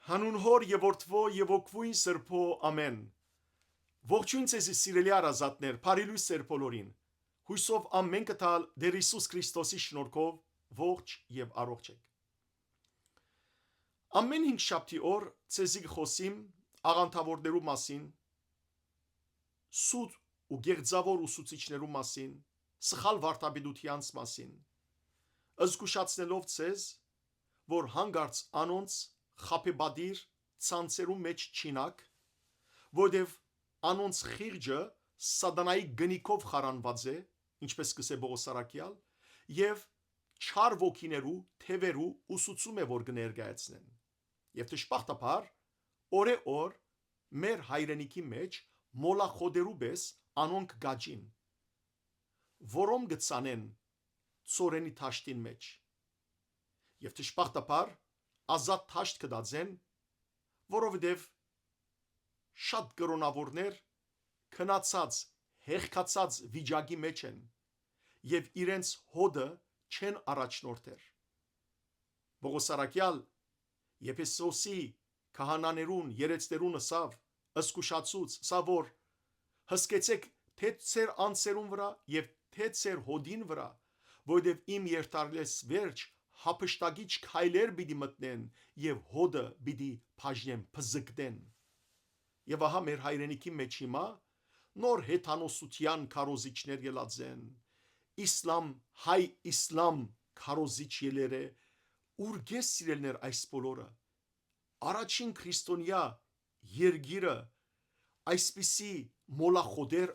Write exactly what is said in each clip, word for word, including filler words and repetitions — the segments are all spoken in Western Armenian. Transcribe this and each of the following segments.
Հանուն Հօր եւ Որդւոյ եւ Հոգւոյն Սրբոյ, ամէն։ Ողջոյն ձեզի, սիրելի հարազատներ, բարի լոյս ձեր բոլորին։ Յուսով ամէնքը տալ Տէր Յիսուս Քրիստոսի շնորհքով ողջ եւ առողջ էք։ Ամէն հինգշաբթի օր ձեզի կը խօսիմ աղանդաւորներու մասին, սուտ ու գեղձաւոր ուսուցիչներու մասին, սխալ վարդապետութեանց մասին, զգուշացնելով ձեզ, որ հանկարծ անոնց խաբեբադիր ցանցերու մէջ չինաք, որտեւ անոնց խիղճը սատանայի կնիքով խարանուած է, ինչպէս կ'ըսէ Պօղոս առաքեալ, եւ չար ոգիներու թեւերու ուսուցում է, որ կը ներկայացնեն։ Եւ դժբախտաբար, օրէ օր մեր հայրենիքի մէջ մոլախոտերու պէս անոնք կ'աճին, որոմ կը ցանեն Ծորենի դաշտին մէջ։ Եւ դժբախտաբար, ազատ դաշտ գտած են, որովհետեւ շատ կրօնաւորներ քնացած, հեղքացած վիճակի մէջ են եւ իրենց հօդը չեն առաջնորդեր։ Պօղոս առաքեալ Եփեսոսի քահանաներուն, երեցներուն ըսաւ, զգուշացուց, ըսաւ որ. «Հսկեցէք թէ ձեր անձերուն վրայ եւ թէ ձեր հօդին վրայ, որովհետեւ իմ երթալէս վերջ յափշտակիչ քայլեր պիտի մտնեն եւ հօդը պիտի բաժնեն, բզկտեն»։ Եւ ահա մեր հայրենիքի մէջ հիմա նոր հեթանոսութեան քարոզիչներ ելած են։ Իսլամ, հայ իսլամ քարոզիչ ելեր է, ուրկէ սիրելներ այս բոլորը։ Առաջին քրիստոնեայ երկիրը այսպիսի մոլախոտեր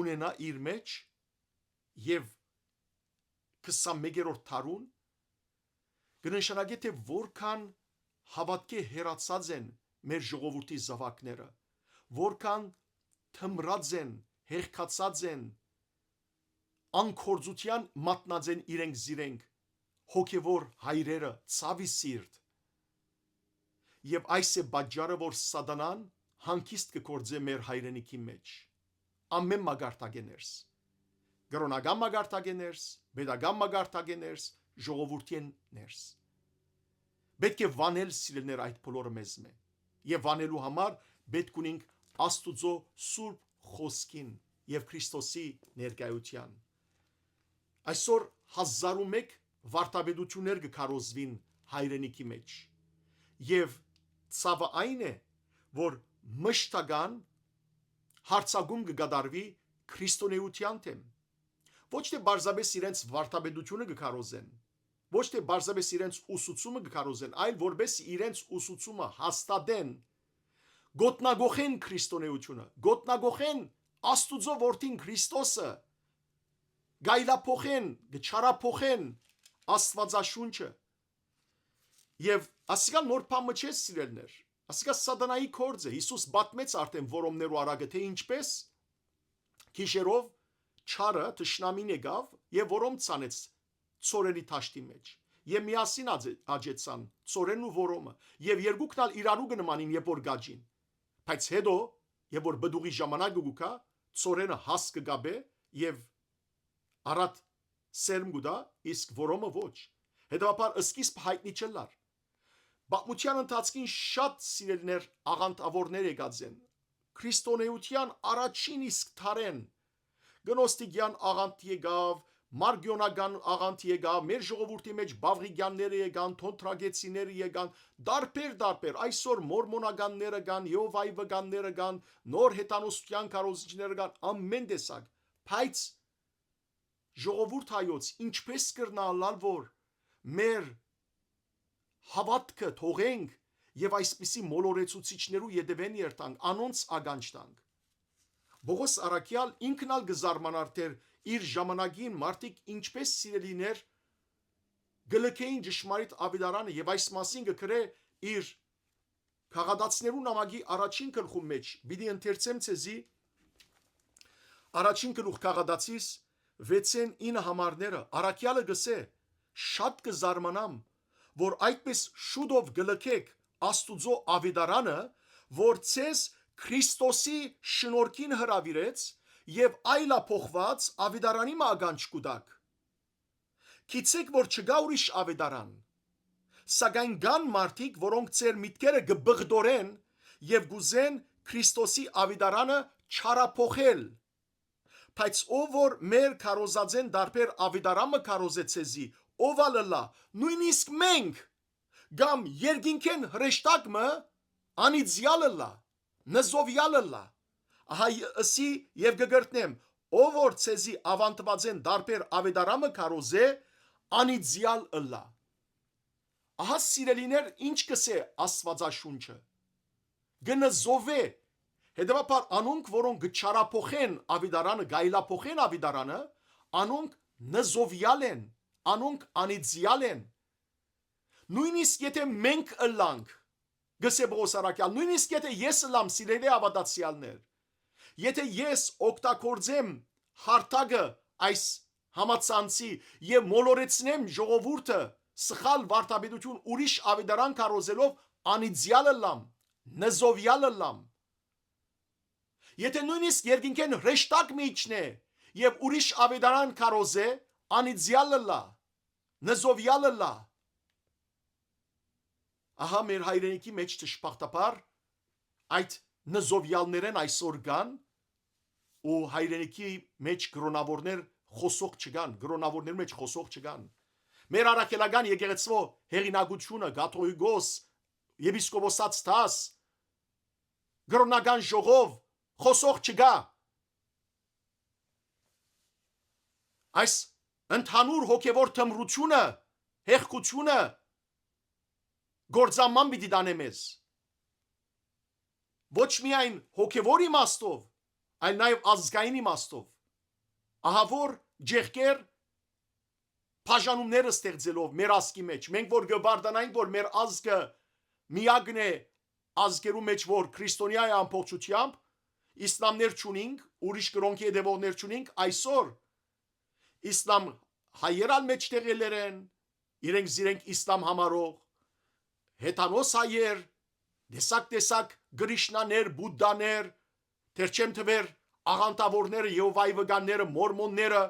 ունենայ իր մէջ եւ քսանմեկերորդ դարուն, կը նշանակէ թէ որքան հաւատքէ հեռացած են մեր ժողովուրդի զաւակները, որքան թմրած են, հեղքացած են, անկործութեան մատնած են իրենք զիրենք, հոգեւոր հայրերը, ցաւի սիրտ։ Եւ այս է պատճառը, որ սատանան հանգիստ կը գործէ մեր հայրենիքի մէջ, ամէն մակարդակէ ներս, կրօնական մակարդակէ ներս, պետական մակարդակէ ներս, ժողովուրդին ներս։ Պէտք է վանել, սիրելներ, այդ բոլորը մեզմէ։ Եւ վանելու համար պէտք ունինք Աստուծոյ սուրբ խօսքին եւ Քրիստոսի ներկայութեան։ Այսօր հազար ու մէկ վարդապետութիւններ կը քարոզուին հայրենիքի մէջ։ Եւ ցաւը այն է, որ մշտական հարձակում կը կատարուի քրիստոնէութեան դէմ։ Ոչ թէ պարզապէս իրենց վարդապետութիւնը կը քարոզեն, ոչ թէ պարզապէս իրենց ուսուցումը կը քարոզեն, այլ որպէս իրենց ուսուցումը հաստատեն, գոտնագոխեն քրիստոնէութիւնը, գոտնագոխեն Աստուծոյ որդին Քրիստոսը, գայլափոխեն, կը չարափոխեն Աստուածաշունչը։ Եւ ասիկա նոր բան մը չէ, սիրելներ։ Ասիկա սատանայի գործ է։ Յիսուս պատմեց արդեն որոմներու արագը, թէ ինչպէս գիշերով չարը, թշնամին եկաւ եւ որոմ ցանեց Ծորենի դաշտի մէջ։ Եւ միասին աջեցան Ծորենն ու որոմը, եւ երկուքն ալ իրարու կը նմանին, երբ որ կ'աճին։ Բայց հետո, երբ որ պտուղի ժամանակը կու գայ, Ծորենը հաս կը կապէ եւ առատ սերմ կու տայ, իսկ որոմը ոչ։ Հետեւաբար սկիզբը յայտնի չըլլար։ Պատմութեան ընթացքին շատ, սիրելիներ, աղանդաւորներ եկած են։ Քրիստոնէութեան առաջին իսկ դարէն Գնոստիկեան աղանդ եկաւ, Մարգիոնական աղանդ եկաւ, մեր ժողովուրդի մէջ Բավղիկեանները եկան, Թոնտրագեցիները եկան, տարբեր, տարբեր, այսօր մորմոնականները կան, Եհովայի վկանները կան, նոր հեթանոսութեան քարոզիչները կան, ամէն տեսակ։ Բայց ժողովուրդ հայոց ինչպէս կրնայ ըլլալ, որ մեր հաւատքը թողենք եւ այսպիսի մոլորեցուցիչներու ետեւէն երթանք, անոնց ականջ տանք։ Պօղոս առաքեալ ինքն ալ կը զարմանար, թէ իր ժամանակին մարդիկ ինչպէս, սիրելիներ, կը լքէին ճշմարիտ աւետարանը, եւ այս մասին կը գրէ իր Գաղատացիներու նամակի առաջին գլխուն մէջ, պիտի ընթերցեմ ձեզի առաջին գլուխ Գաղատացիս վեցէն ինը համարները, առաքեալը կ'ըսէ. «Շատ կը զարմանամ, որ այդպէս շուտով կը լքէք Աստուծոյ աւետարանը, որ ձեզ Քրիստոսի շնորհքին հրաւիրեց, եւ այլափոխուած աւետարանի մը ականջ կու տաք։ Գիտցէք, որ չկայ ուրիշ աւետարան, Սակայն կան մարդիկ, որոնք ձեր միտքերը կը բղդորեն եւ կ'ուզեն Քրիստոսի աւետարանը չարափոխել։ Բայց ով որ մեր քարոզածէն տարբեր աւետարան մը քարոզէ ձեզի, ով ալ ըլլայ, նոյնիսկ մենք, կամ երկինքէն հրեշտակ մը, անիծեալ ըլլայ, նզովեալ ըլլայ։ Ահա ը-, ըսի եւ կը կրկնեմ, ով որ ձեզի աւանդուածէն տարբեր աւետարան մը քարոզէ, անիծեալ ըլլայ։ Ահա, սիրելիներ, ինչ կ'ըսէ Աստուածաշունչը. կը նզովէ։ Հետեւաբար անոնք, որոնք կը չարափոխեն աւետարանը, կ'այլափոխեն աւետարանը, անոնք նզովեալ են, անոնք անիծեալ են։ Նոյնիսկ եթէ մենք ըլլանք, կ'ըսէ Պողոս առաքեալ, նոյնիսկ եթէ ես ըլլամ, սիրելի հաւատացեալներ, եթէ ես օգտագործեմ հարթակը այս համացանցի եւ մոլորեցնեմ ժողովուրդը սխալ վարդապետություն, ուրիշ աւետարան քարոզելով, անիծեալ ըլլամ, նզովեալ ըլլամ։ Եթէ նոյնիսկ երկինքէն հրեշտակ մը իջնէ եւ ուրիշ աւետարան քարոզէ, անիծեալ ըլլայ, նզովեալ ըլլայ։ Ահա, մեր հայրենիքի մէջ, դժբախտաբար, այդ նզովեալներէն այսօր կան ու հայրենիքի մէջ կրօնաւորներ, խոսող չկան, կրօնաւորներ մէջ խոսող չկան։ Մեր առաքելական եկեղեցւոյ հեղինակութիւնը, կաթողիկոս, եպիսկոպոսաց դաս, կրօնական ժողով, խոսող չկայ։ Այս ընդհանուր հոգեվոր թմրութիւնը, հեղքութիւնը գործանման պիտի տանէ մեզ։ Ոչ միայն հոգեվոր իմաստով, այլ նաեւ ազգային իմաստով։ Ահա որ ջեղքեր, բաժանումները ստեղծելով մեր ազգի մէջ, մենք որ կը վարդանայինք, որ մեր ազգը միակն է ազգերու մէջ, որ քրիստոնեայ է ամբողջութեամբ, իսլամներ չունինք, ուրիշ կրօնքի հետեւողներ չունինք, այսօր իսլամ հայեր ալ մէջտեղելեր են, իրենք զիրենք իսլամ համարող, հեթանոս հայեր, տեսակ-տեսակ Կրիշնաներ, Բուդդաներ, թեր չեմ թվեր աղանդաւորները, Եհովայի վկանները, մորմոնները,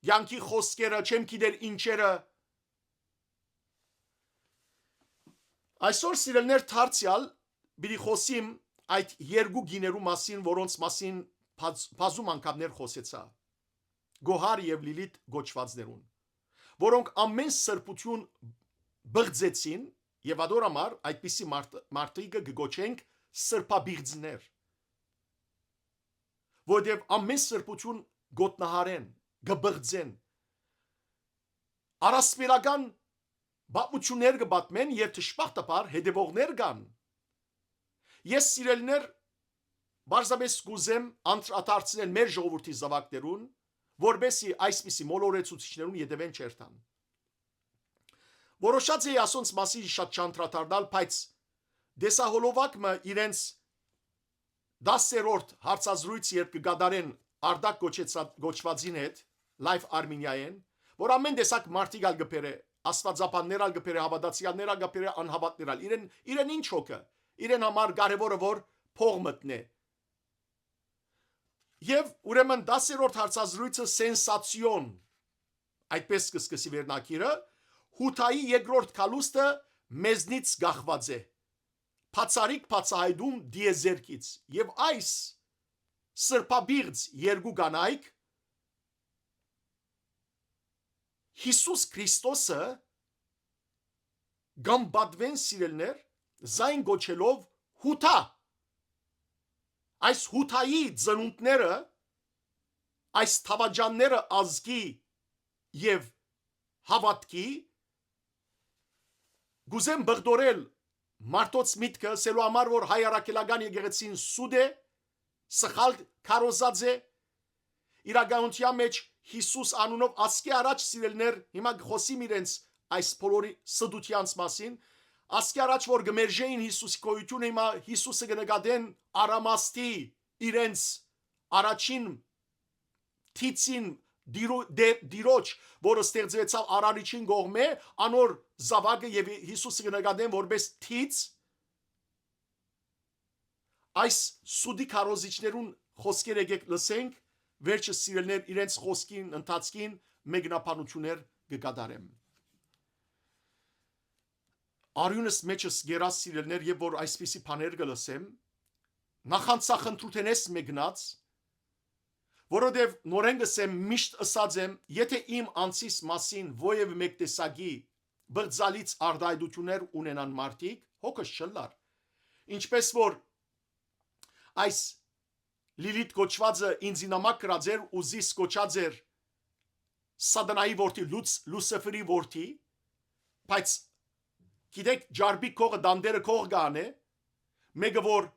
կեանքի խոսքերը, չեմ գիտեր ինչերը։ Այսօր, սիրելիներ, դարձեալ պիտի խօսիմ այդ երկու կիներու մասին, որոնց մասին բազ-, բազում անգամներ խօսեցայ։ Գոհար եւ Լիլիթ կոչուածներուն, որոնք ամէն սրբութիւն բղձեցին, եւ ատոր համար այդպիսի մարդ-, մարդիկը կը կոչենք սրբաբիղձներ, որտեւ ամէն սրբութիւն գոտնահարեն, կը բղձեն։ Առասպելական պատմութիւններ կը պատմեն եւ, դժբախտաբար, հետեւողներ կան։ Ես, սիրելիներ, պարզապէս կ'ուզեմ անդրադարձնել մեր ժողովուրդի զաւակներուն, որպէսզի այսպիսի մոլորեցուցիչներուն ետեւէն չերթան։ Որոշած էի ասոնց մասին շատ չանդրադառնալ, բայց տեսահոլովակ մը իրենց դասերորդ հարցազրույց երբ կը կատարեն Արտակ կոչեցած, կոչվածին հետ, Live Armenia-ին, որ ամեն տեսակ մարդիկ ալ կը բերէ, աստվածաբաններ ալ կը բերէ, հաւատացեալներ ալ կը բերէ, անհաւատներ ալ, իրեն, իրեն ինչ հոգը, իրեն համար կարեւորը որ փող մտնէ։ Եւ ուրեմն դասերորդ հարցազրույցը սենսացիոն, այդպես կը սկսի վերնագիրը, Հութայի երկրորդ գալուստը մեզնից կախված է, բացառիկ բացահայտում դիեզերքից։ Եւ այս սրբապիղծ երկու կանայք Յիսուս Քրիստոսը կամբատվեն, սիրելիներ, զայն կոչելով Հութա։ Այս Հութայի ծնունդները, այս թավաճանները ազգի եւ հաւատքի, կ'ուզեմ բղդորել մարդոց միտքը, ասելու համար որ հայ առաքելական եկեղեցին սուտ է, սխալ քարոզած է։ Իրականության մէջ Յիսուս անունով ասկէ առաջ, սիրելիներ, հիմա կը խօսիմ իրենց այս բոլորի ստութեանց մասին, ասկէ առաջ որ կը մերժէին Յիսուսի գոյութիւնը, հիմա Յիսուսը կը նկատեն արամաստի իրենց առաջին թիցին դիրո-, դե-, դիրոջ, որը ստեղծուեցաւ Արարիչին կողմէ, անոր զաւակը եւ Յիսուսը կը նկատեն որպես թից, այս սուտի քարոզիչներուն խօսքեր եկեք լսենք, վերջը, սիրելիներ, իրենց խօսքին ընթացքին մեկնաբանութիւններ կը կատարեմ։ արիւնս մէջս կերաս, սիրելիներ, եւ որ այսպիսի բաներ կը լսեմ, նախանձախնդրութենէս մեկնած, որովհետեւ նորէն կ'ըսեմ, միշտ ըսած եմ, եթէ իմ անձիս մասին որեւէ մէկ տեսակի բղծալից արտայայտութիւններ ունենան մարդիկ, հոգս չըլլար։ Ինչպէս որ այս Լիլիթ կոչուածը ինձի նամակ գրած էր ու զիս կոչած էր Սատանայի որդի, Լուց-, Լուսիֆերի որդի, բայց գիտեք, ջարդի կողը, տանտէրը կող կ'անէ, մէկը որ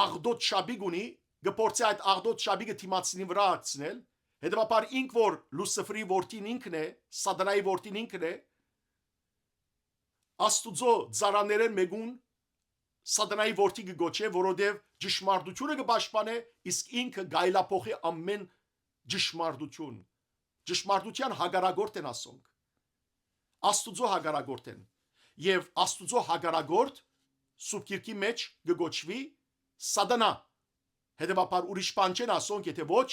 աղտոտ շապիկ ունի, կը փորձէ այդ աղտոտ շապիկը դիմացինի վրայ ակցնել, հետեւաբար ինք որ Լուսիֆերի որդին ինքն է, Սատանայի որդին ինքն է, Աստուծոյ ծառաներէն մէկուն Սատանայի որդի կը կոչէ, որովհետեւ ճշմարտութիւնը կը պաշտպանէ, իսկ ինքը կ'այլափոխի ամէն ճշմարտութիւն։ Ճշմարտութեան հակառակորդ են ասոնք։ Աստուծոյ հակառակորդ են։ Եւ Աստուծոյ հակառակորդ Սուրբ Գիրքի մէջ կը կոչուի Սատանա։ Հետեւաբար ուրիշ բան չեն ասոնք, եթէ ոչ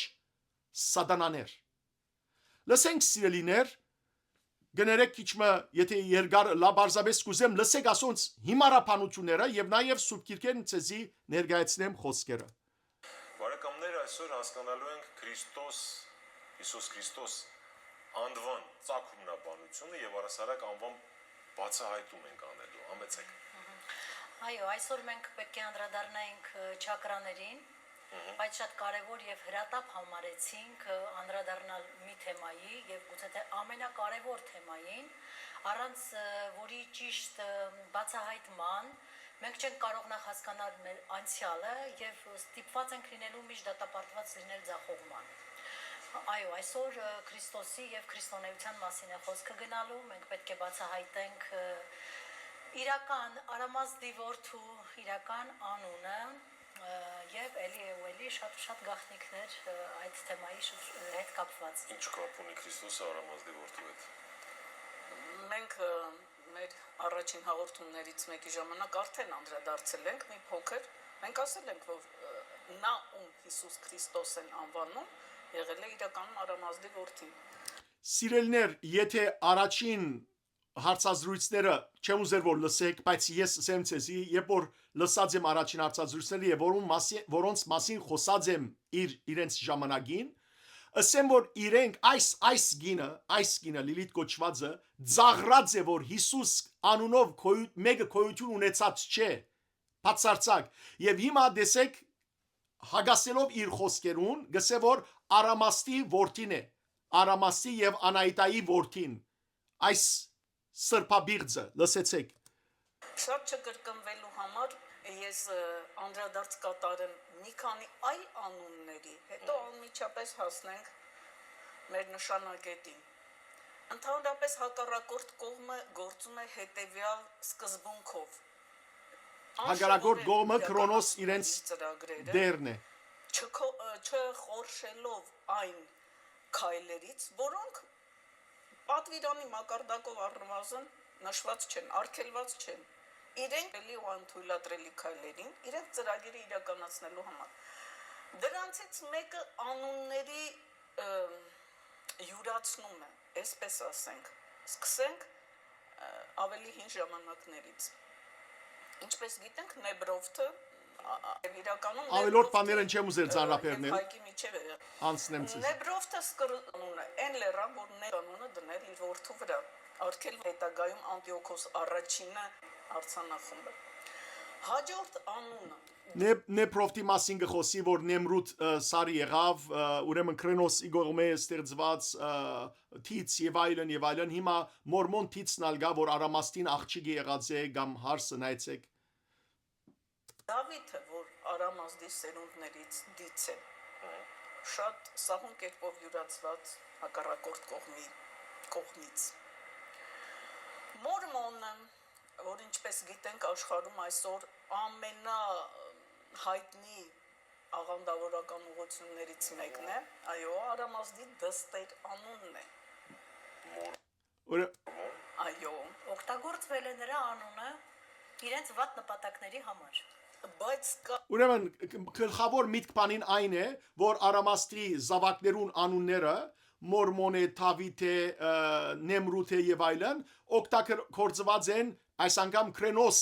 Սատանաներ։ Լսենք, սիրելիներ, կներեք քիչ մը, եթէ երկար ըլլայ, պարզապէս կ'ուզեմ լսեք ասոնց հիմարաբանութիւնները եւ նաեւ Սուրբ Գիրքէն ձեզի ներկայացնեմ խօսքերը։ Բարեկամներ, այսօր հասկանալու ենք Քրիստոս, Յիսուս Քրիստոս անուան ծագումնաբանությունը եւ առհասարակ անուան բացահայտում ենք անելու։ Համեցեք։ Այո, այսօր մենք պէտք է անդրադառնայինք, ը, չակրաներին, բայց շատ կարեւոր եւ հրատապ համարեցինք, ը, անդրադառնալ մի թեմայի եւ գուցե թե ամենակարեւոր թեմային, առանց, ը, որի ճիշտ, ը, բացահայտման մենք չենք կարող նախ հասկանալ մեր անցեալը եւ ստիպված ենք լինելու միշտ դատապարտված լինել ձախողման։ Այո, այսօր, ը, Քրիստոսի եւ քրիստոնեության մասին է խոսքը գնալու, մենք պէտք է բացահայտենք, ը, իրական Արամազդի որդու իրական անունը, ը, եւ էլի ու էլի շատ, շատ գաղտնիքներ, ը, այդ թեմայի շուրջ, ը, հետ կապված։ Ինչ կապ ունի Քրիստոսը Արամազդի որդու հետ։ Մենք, ը, մեր առաջին հաղորդումներից մեկի ժամանակ արդեն անդրադարձել ենք մի փոքր։ Մենք ասել ենք, որ, ը, նա, ում Յիսուս Քրիստոս են անվանում, եղել է իրականում Արամազդի որդին։ Սիրելիներ, եթէ առաջին հարցազրույցները չեմ ուզեր որ լսեք, բայց ես ըսեմ ձեզի, երբ որ լսած եմ առաջին հարցազրույցները եւ որուն մասի-, որոնց մասին խոսած եմ իր, իրենց ժամանակին, ըսեմ որ իրենք այս, այս կինը, այս կինը Լիլիթ կոչվածը, ծաղրած է որ Յիսուս անունով գոյ-, մեկը գոյութիւն ունեցած չէ, բացարձակ։ Եւ հիմա տեսեք, հակասելով իր խոսքերուն, գսե որ Արամաստի որդին է, Արամաստի եւ Անայտայի որդին, այս սրբապիղծը, լսեցեք։ Շատ չկրկնվելու համար ես, ը, անդրադարձ կատարեմ մի քանի այլ անունների, հետո անմիջապես հասնենք մեր նշանակետին։ Ընդհանրապես հակառակորդ կողմը գործում է հետևյալ սկզբունքով։ Հակառակորդ կողմը Քրոնոս իրենց դերն է։ Չքո-, ը, չխորշելով այն քայլերից, որոնք պատվիրանի մակարդակով առնվազն նշված չեն, արգելված չեն, իրենք ելի ու անթույլատրելի քայլերին, իրենց ծրագիրը իրականացնելու համար։ Դրանցից մեկը անունների, ը, յուրացնում է, այսպես ասենք, սկսենք, ը, ավելի հին ժամանակներից։ Ինչպես գիտենք, Նեբրովթը, ա, ա, իրականում Ավելորդ Նեբրովթի բաներն չեմ ուզեր, ը, ծանրաբեռնել, եւ Հայկի միջև է եղել։ Անցնեմ ձեզ։ Նեբրովթը սկր-, անունը, այն լեռան, որ Նեբրովթը դնել իր որդու վրա, արգել հետագայում Անտիոքոս առաջինը արձանախումը։ Հաջորդ անունը։ Նեբ-, Նեբրովթի մասին կը խոսի, որ Նեմրութ, ը, սարի եղավ, ը, ուրեմն Քրոնոս ի կողմէ ստեղծված, ը, թիծ եւ այլն եւ այլն։ Հիմա Մորմոն թիծն ալ կայ, որ Արամաստին աղջիկը եղած է կամ հարսը, նայեցեք։ Դավիթը, որ Արամազդի սերունդներից դից է, շատ սահուն կերպով յուրացված հակառակորդ կողմի, կողմից։ Մորմոնը, որ ինչպես գիտենք աշխարհում այսօր ամենահայտնի աղանդավորական ուղղություններից մեկն է, այո, Արամազդի դստեր անունն է։ Ուրե- Այո, օգտագործվել է նրա անունը իրենց վատ նպատակների համար։ Բայց կա- Ուրեմն, կ-, գլխաւոր միտք բանին այն է, որ Արամաստի զաւակներուն անունները, Մորմոն է, Դավիթ է, ը, Նեմրութ է եւ այլն, օգտագործված են այս անգամ Քրենոս,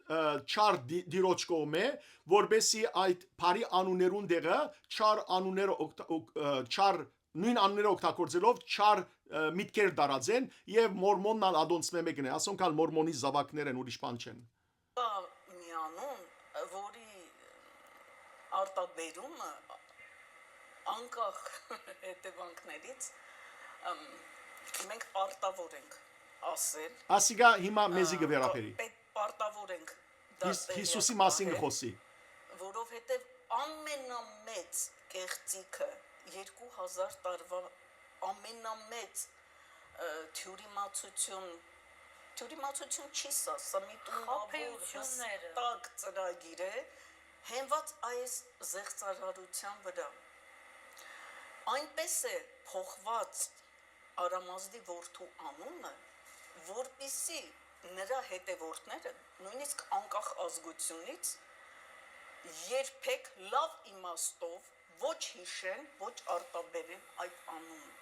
ը, չար դի-, դիրոջ կողմէ, որպեսզի այդ բարի անուններուն տեղը չար անունները օգտ-, օգ-, ը, չար նոյն անունները օգտագործելով չար, ը, միտքեր տարածեն, եւ Մորմոնն ալ ատոնցմէ մէկն է, ասոնք ալ Մորմոնի զաւակներ են, ուրիշ բան չեն։ Կայ մի անուն, որի արտաբերումը անկախ հետեւանքներից, ըմ, մենք պարտավոր ենք ասել։ Ասիկա հիմա մեզի կը Ա, վերաբերի։ պե-, պարտավոր ենք դա Հիս-, Հիսուսի տեղեակ մասին կը պահել, խօսի։ Որովհետեւ ամենամեծ կեղծիքը, երկու հազար տարուա ամենամեծ, ը, թիւրիմացություն, թիւրիմացություն չի սա, սա մի տունաւոր, խաբեությունները, հստակ ծրագիր է, հենված այս զեղծարարության վրա։ Այնպես է փոխված Արամազդի որդու անունը, որպիսի նրա հետեւորդները, նոյնիսկ անկախ ազգությունից, երբեք լաւ իմաստով ոչ յիշեն, ոչ արտաբերեն այդ անունը։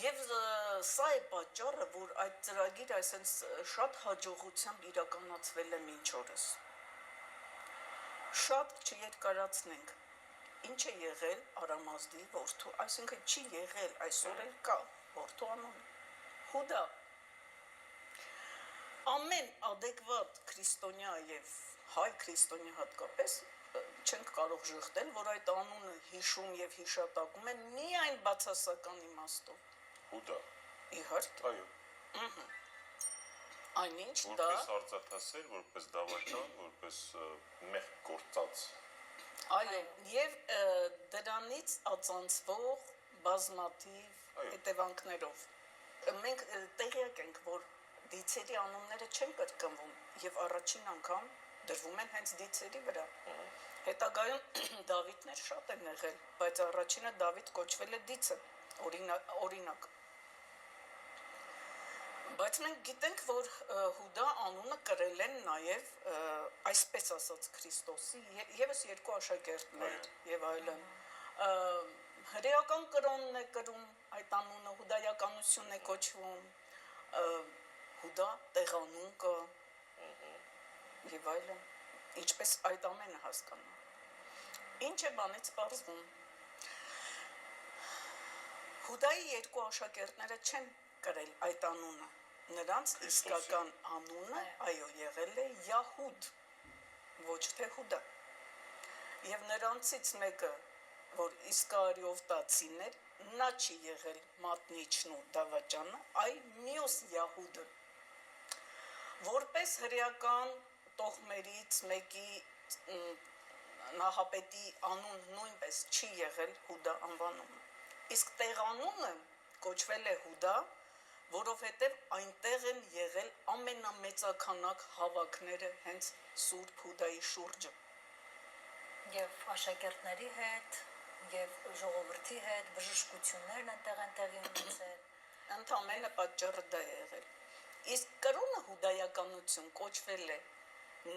Եւ, ը, սա է պատճառը, որ այդ ծրագիրը այսենց շատ հաջողությամբ իրականացվել է մինչ օրս։ Շատ չերկարացնենք, ինչ է եղել Արամազդի որդու, այսինքն չի եղել, այսօր էլ կայ որդու անունը։ Հուդա։ Ամեն ադեկվատ քրիստոնեայ եւ հայ քրիստոնեայ յատկապես, ը, չենք կարող ժխտել, որ այդ անունը յիշում եւ յիշատակում են միայն բացասական իմաստով։ Հուդա։ Իհարկե։ Այո։ Մհմ։ Այնինչ դա Որպես արծաթասեր, որպես դավաճան, որպես, ը, մեղք գործած։ Այո, եւ, ը, դրանից ածանցվող բազմաթիվ Այո։ հետևանքներով։ Մենք, ը, տեղյակ ենք, որ դիցերի անունները չեն կրկնվում եւ առաջին անգամ դրվում են հենց դիցերի վրա։ Մհմ։ Հետագայում Դավիթներ շատ են եղել, բայց առաջինը Դավիթ կոչվել է դիցը, օրինա-, օրինակ։ Բայց մենք գիտենք, որ, ը, Հուդա անունը կրել են նաեւ, ը, այսպես ասած, Քրիստոսի ե-, եւս երկու աշակերտներ Այո։ եւ այլն։ Ը, հրեական կրոնն է կրում այդ անունը, հուդայականություն է կոչվում, ը, Հուդա տեղանուն կը Մհմ։ եւ այլն, ինչպես այդ ամենը հասկանալ։ Ինչ է բանից պարզվում։ Հուդայի երկու աշակերտները չեն կրել այդ անունը։ Նրանց Քրիստոսի։ Իսկական անունը, Այո։ Այո, եղել է Յահուդ, ոչ թե Հուդա։ Եւ նրանցից մեկը, որ Իսկարիովտացին էր, նա չի եղել մատնիչն ու դավաճանը, այլ մյուս Յահուդը, որպես հրեական տոհմերից մեկի, մ, նահապետի անուն նոյնպես չի եղել Հուդա անվանումը։ Իսկ տեղանունը կոչվել է Հուդա, որովհետև այնտեղ են եղել ամենամեծաքանակ հաւաքները հենց Սուրբ Հուդայի շուրջը։ Եւ աշակերտների հետ, եւ ժողովրդի հետ, բժշկություններն այնտեղ են տեղի ունեցել։ Ընդամենը պատճառը դա է եղել։ Իսկ կրոնը հուդայականություն կոչվել է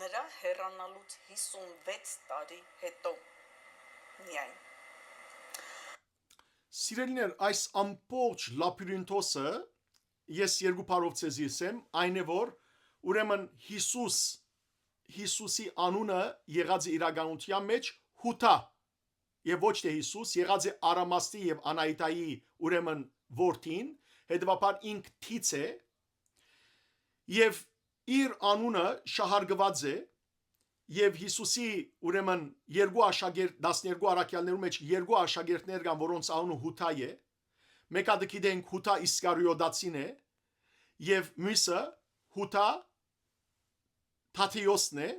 նրա հեռանալուց հիսուն վեց տարի հետո միայն։ Սիրելիներ, այս ամբողջ լաբիրինթոսը, ես երկու բառով ձեզի ասեմ, այն է, որ ուրեմն Հիսուս, Հիսուսի անունը եղած է իրականության մեջ Հութա, եւ ոչ թե Հիսուս, եղած է Արամաստի եւ Անայտայի, ուրեմն, որդին, հետեւաբար ինք թից է, եւ իր անունը շահարկուած է, եւ Հիսուսի, ուրեմն, երկու աշակերտ, տասներկու առաքյալներու մեջ երկու աշակերտներ կան, որոնց անունը Հութա է, մէկը, դը գիտենք, Հութա Իսկարիոտացին է, եւ մյուսը Հութա Թադէոսն է,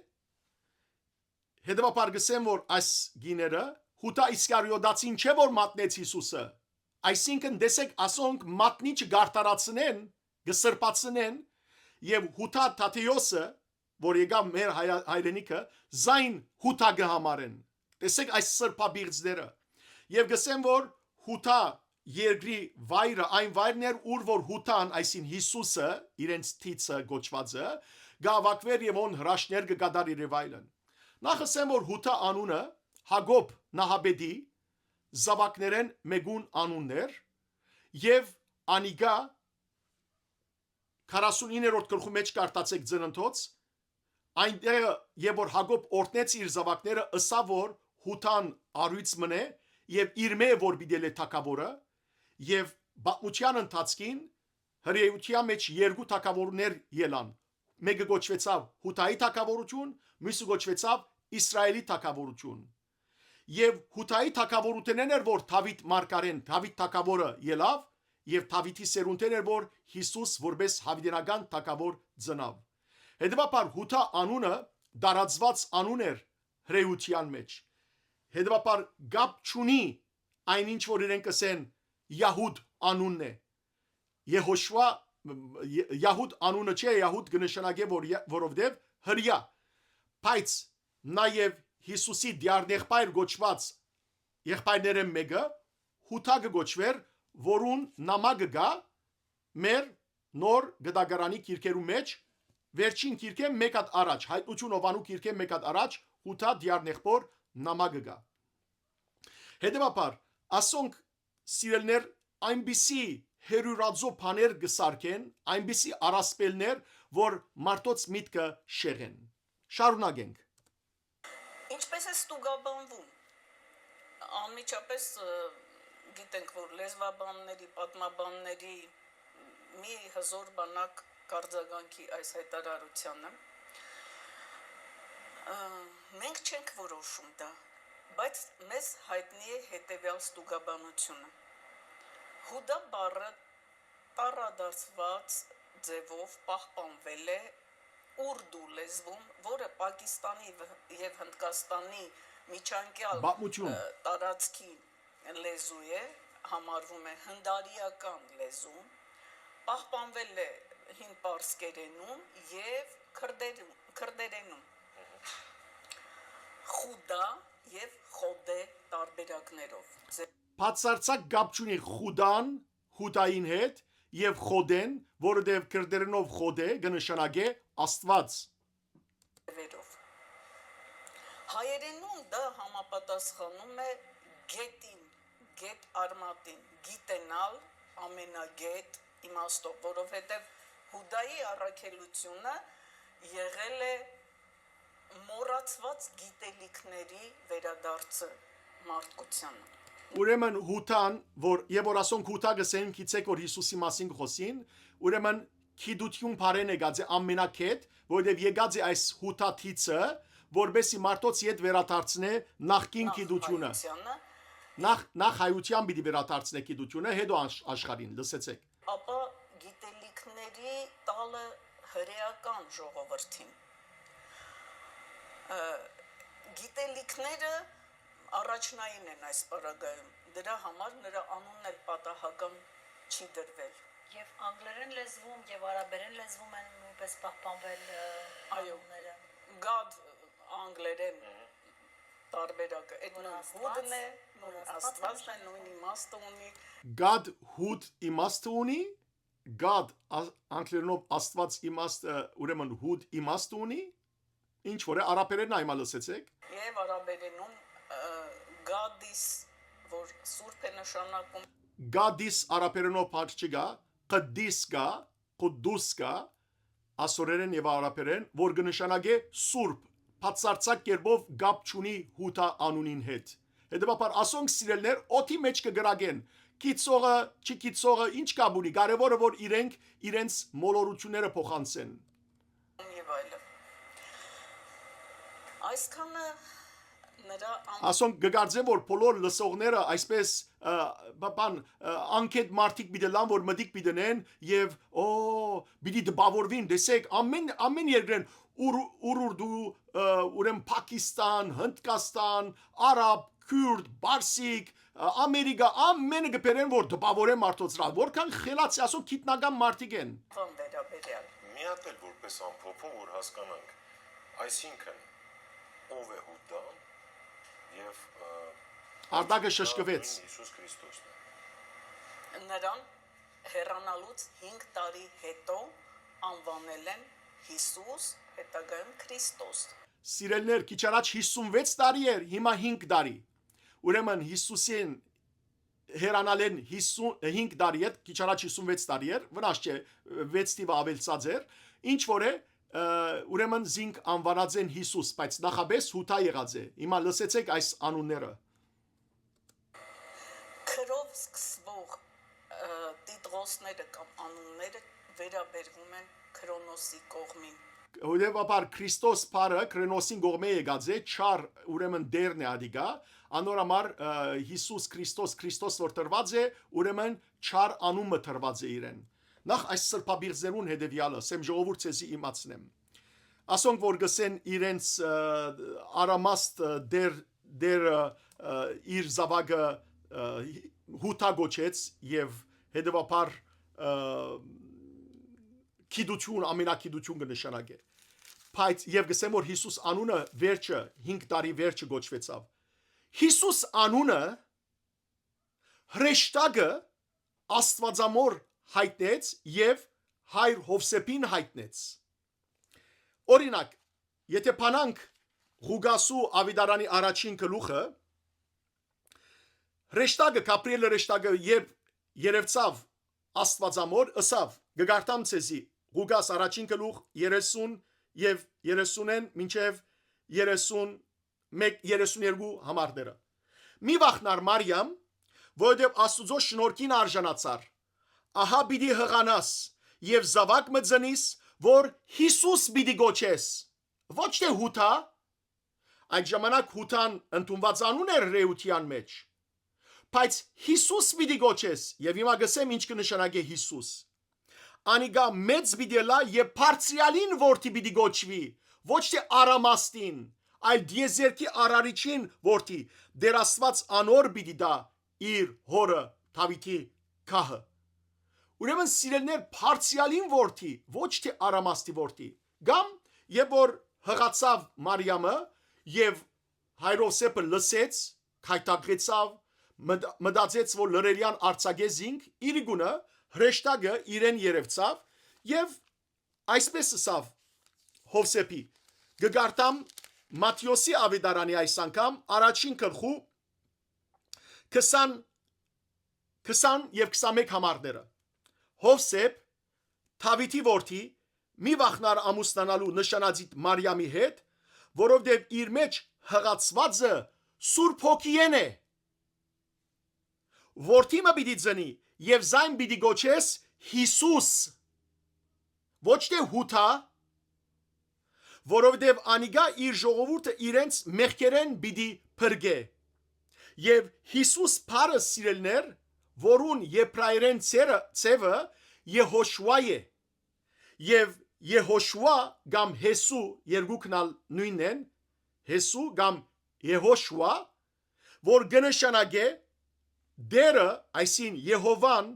հետեւաբար կ'ըսեմ, որ այս գիները Հութա Իսկարիոտացին չէ, որ մատնեց Հիսուսը, այսինքն, տեսեք, ասոնք մատնիչը կ'արդարացնեն, կը սրբացնեն, եւ Հութա Թադէոսը, որ եկաւ մեր հայ-, հայրենիքը, զայն Հութա կը համարեն։ Տեսեք այս սրբապիղծները։ Եւ կ'ըսեմ, որ Հութա երկրի վայրը այն վայրն էր, ուր որ Հութան, այսին Հիսուսը, իրենց թիցը կոչվածը, կ'հաւաքուէր եւ հոն հրաշքներ կը կատարէր եւ այլն։ Նախ ըսեմ, որ Հութա անունը Յակոբ նահապետի զաւակներէն մեկուն անունն էր, եւ անիկա քառասունիններորդ գլխու մէջ կ'արտացէք Ծննդոց, այնտեղ եւ որ Յակոբ օրհնեց իր զաւակները, ըսաւ որ Յուդան առոյծ մըն է եւ իրմէ է որ պիտի լէ թագաւորը, եւ պատմութեան ընթացքին հրեայութեան մէջ երկու թագաւորներ ելան, մէկը կոչուեցաւ Յուդայի թագաւորութիւն, միւսը կոչուեցաւ Իսրայէլի թագաւորութիւն։ Եւ Յուդայի թագաւորութենէն էր որ Դաւիթ մարգարէն, Դաւիթ թագաւորը ելաւ, եւ Դաւիթի սերունդէն էր որ Յիսուս որպէս յաւիտենական թագաւոր ծնաւ։ Հետեւաբար Յուդա անունը տարածուած անուն էր հրեայութեան մէջ։ Հետեւաբար կապ չունի այն ինչ որ իրենք կ'ըսեն Յահուդ անունն է։ Եհոշուա, Ե-, Յահուդ անունը չէ, Յահուդ կը նշանակէ որ Յա-, որովհետեւ հրեայ, բայց նաեւ Յիսուսի դիարնեղբայր կոչուած եղբայրներէն մէկը Յուդա կը կոչուէր, որուն նամակը կայ մեր նոր գտակարանի գիրքերու մէջ, վերջին գիրքէն մէկ հատ առաջ, Հայտնութիւն Յովհաննու գիրքէն մէկ հատ առաջ Յուդա դիարնեղբոր նամակը կայ։ Հետեւաբար, ասոնք, սիրելիներ, այնպիսի հերուրաձու բաներ կը սարքեն, այնպիսի առասպելներ, որ մարդոց միտքը շեղեն։ Շարունակենք։ Ինչպե՞ս է ստուգաբանվում։ Անմիջապէս, ը, գիտենք, որ լեզվաբանների, պատմաբանների մի հզոր բանակ կարձագանքի այս յայտարարությանը։ Ը, մենք չենք որոշում դա, բայց մեզ յայտնի է հետեւեալ ստուգաբանությունը։ Յուդա բառը տառադարձուած ձևով պահպանվել է ուրդու լեզվում, որը Պակիստանի վ-, եւ Հնդկաստանի միջանկեալ, Պատմություն։ ը, տարածքի լեզու է, համարվում է հնդարիական լեզու, պահպանվել է հին պարսկերենում եւ քրդերու-, քրդերենում։ Խուդա եւ խոդե տարբերակներով։ Ձե- Բացարձակ կապ չունի Խուդան, Յուդային հետ եւ խոդեն, որովհետեւ քրդերենով խոդե կը նշանակէ Աստուած։ Վերով։ Հայերենում դա համապատասխանում է գետին, գետ արմատին, գիտենալ ամենագետ իմաստով, որովհետև Յուդայի առաքելությունը եղել է մոռացված գիտելիքների վերադարձը մարդկությանը։ Ուրեմն Յուդան, որ, եւ որ ասոնք Յուդա կ'ըսեն, գիտցէք որ Յիսուսի մասին կ'խօսին, ուրեմն գիտութիւն բառէն եկած է ամենակետ, որովհետեւ եկած է այս Յուդա թիցը, որպեսզի մարդոց ետ վերադարձնէ նախկին Նախ գիտութիւնը։ Հայությանը։ Նախ, նախ հայութեան պիտի վերադարձնէ գիտութիւնը, հետո աշխ-, աշխարհին, լսեցեք։ Ապա գիտելիքների տալը հրեական ժողովրդին։ Ը, գիտելիքները առաջնային են այս պարագայում, դրա համար նրա անունն էլ պատահական չի դրվել։ Եւ անգլերեն լեզվում, եւ արաբերեն լեզվում են նույնպես պահպանվել, ը, Այո, անունները։ God անգլերեն Մհմ։ տարբերակը, այդ Որ նույն Աստված, հուդն է, նույն որ Աստված Աստվածն է, է նույն իմաստը ունի։ God հուդ իմաստը ունի, God, ա-, անգլերենով Աստված իմաստը, ուրեմն հուդ իմաստը ունի, ինչ որ է, արաբերեն այմա լսեցեք։ Եւ արաբերենում, ը, Գադիս, որ սուրբ է նշանակում։ Գադիս արաբերենով փակ չկա, Կդիս կա, Կուդուս կա, ասորերեն եւ արաբերեն, որ կը նշանակէ սուրբ, բացարձակ կերպով կապ չունի Յուդա անունին հետ։ Հետեւաբար ասոնք սիրելներ օդի մեջ կը գրակեն, գիցողը, չգիցողը, ինչ կապ ունի, կարեւորը որ իրենք իրենց մոլորությունները փոխանցեն։ Եւ այլն։ Այսքանը նրա ան- Ասոնք կգարձեն որ բոլոր լսողները այսպես, ը, բ-, բան, ը, անկետ մարդիկ պիտի լան որ մտիկ պիտի նեն եւ, օ, պիտի տպավորվին, տեսեք, ամեն, ամեն երկրեն ուր, ուր, ուր դու, ը, ուրեմն Փակիստան, Հնդկաստան, արաբ, քուրդ, բարսիկ, ը, Ամերիկա, ամենը կբերեն որ տպավորեն մարդոց վրա, որքան խելացի, ասոնք գիտնական մարդիկ են։ Բան վերաբերյալ։ Մի հատ էլ որպես ամփոփում որ հասկանանք, այսինքն ով է Յուդան եւ, ը, Արտակը շշկվեց։ Յիսուս Քրիստոսն է։ Նրան հեռանալուց հինգ տարի հետո անվանել են Յիսուս, հետագայում Քրիստոս։ Սիրելներ, քիչ առաջ հիսունվեց տարի էր, հիմա հինգ տարի։ Ուրեմն Յիսուսին, հեռանալէն հիսուն, հինգ տարի հետ, քիչ առաջ հիսունվեց տարի էր, վնաս չէ, վեց թիվը աւելցած էր, ինչ որ է, ը, ուրեմն զինք անուանած են Յիսուս, բայց նախապէս Յուդա եղած է։ Հիմա լսեցէք այս անունները։ Քրով սկսվող, ը, տիտղոսները կամ անունները վերաբերվում են Քրոնոսի կողմին։ Հետեւաբար Քրիստոս բառը Քրոնոսին կողմէ եկած է, չար, ուրեմն դերն է ադիգա, անոր համար, ը, Յիսուս Քրիստոս, Քրիստոս որ տրված է, ուրեմն չար անունը տրված է իրեն։ Նախ այս սրբապիղզերուն հետեւեալը, սեմ ժողովուրդ, ցեզի իմացնեմ։ Ասոնք որ գսեն իրենց, ը, արամաստ, ը, դեր, դերը, ը, իր զաւակը, ը, Յուդա գոչեց եւ հետեւաբար, ը, գիտություն, ամենագիտություն կը նշանակէ։ Բայց, եւ գսեմ որ Յիսուս անունը վերջը, հինգ տարի վերջը գոչուեցաւ։ Յիսուս անունը հրեշտակը Աստուածամոր յայտնեց եւ հայր Յովսէփին յայտնեց։ Օրինակ, եթե բանանք Ղուկասու Աւետարանի առաջին գլուխը, հրեշտակը, Գաբրիէլ հրեշտակը, երբ երեւցաւ Աստուածամոր, ըսաւ, կը կարդամ ցեզի, Ղուկաս առաջին գլուխ երեսուն եւ երեսունէն մինչեւ երեսուն մէկ, երեսուն երկու համարները։ Մի վախնար Մարիամ, որովհետեւ Աստուծոյ շնորհքին արժանացար։ Ահա պիտի յղանաս եւ զաւակ մը ծնիս, որ Յիսուս պիտի գոչես։ Ոչ թէ Յուդա, այդ ժամանակ Յուդան ընդունուած անուն էր հրեութեան մէջ, բայց Յիսուս պիտի գոչես, եւ հիմա գսեմ ինչ կը նշանակէ Յիսուս։ Անիկա մեծ պիտի ըլլայ եւ բարձրեալին որդի պիտի գոչուի, ոչ թէ արամաստին, այլ դիեզերքի արարիչին որդի, Տեր Աստուած անոր պիտի տայ իր հօրը Դաւիթի գահը։ Ուրեմն, սիրելիներ, բարձրեալին որդի, ոչ թէ արամաստի որդի, կամ երբ որ յղացաւ Մարիամը եւ հայր Յովսէփը լսեց, գայթակղեցաւ, մտ-, մտածեց որ լռելեան արձակէ զինք, իրիկունը հրեշտակը իրեն երեւցաւ եւ այսպէս ըսաւ Յովսէփի, կը կարդամ Մատթէոսի Աւետարանի այս անգամ առաջին գլխու քսան, քսան եւ քսանմէկ համարները։ Յովսէփ, Դաւիթի որդի, մի վախնար ամուսնանալու նշանածիտ Մարիամի հետ, որովհետեւ իր մէջ յղացուածը Սուրբ Հոգիէն է։ Որդի մը պիտի ծնի եւ զայն պիտի գոչես Յիսուս, ոչ թէ Յուդա, որովհետեւ անիկա իր ժողովուրդը իրենց մեղքերէն պիտի փրկէ։ Եւ Յիսուս բառը, սիրելիներ, որուն եբրայերէն ցերը-, ցեւը Եհոշուա է, եւ Եհոշուա կամ Յեսու, երկուքն ալ նոյնն են, Յեսու կամ Եհոշուա, որ կը նշանակէ Տերը, այսինքն Եհովան,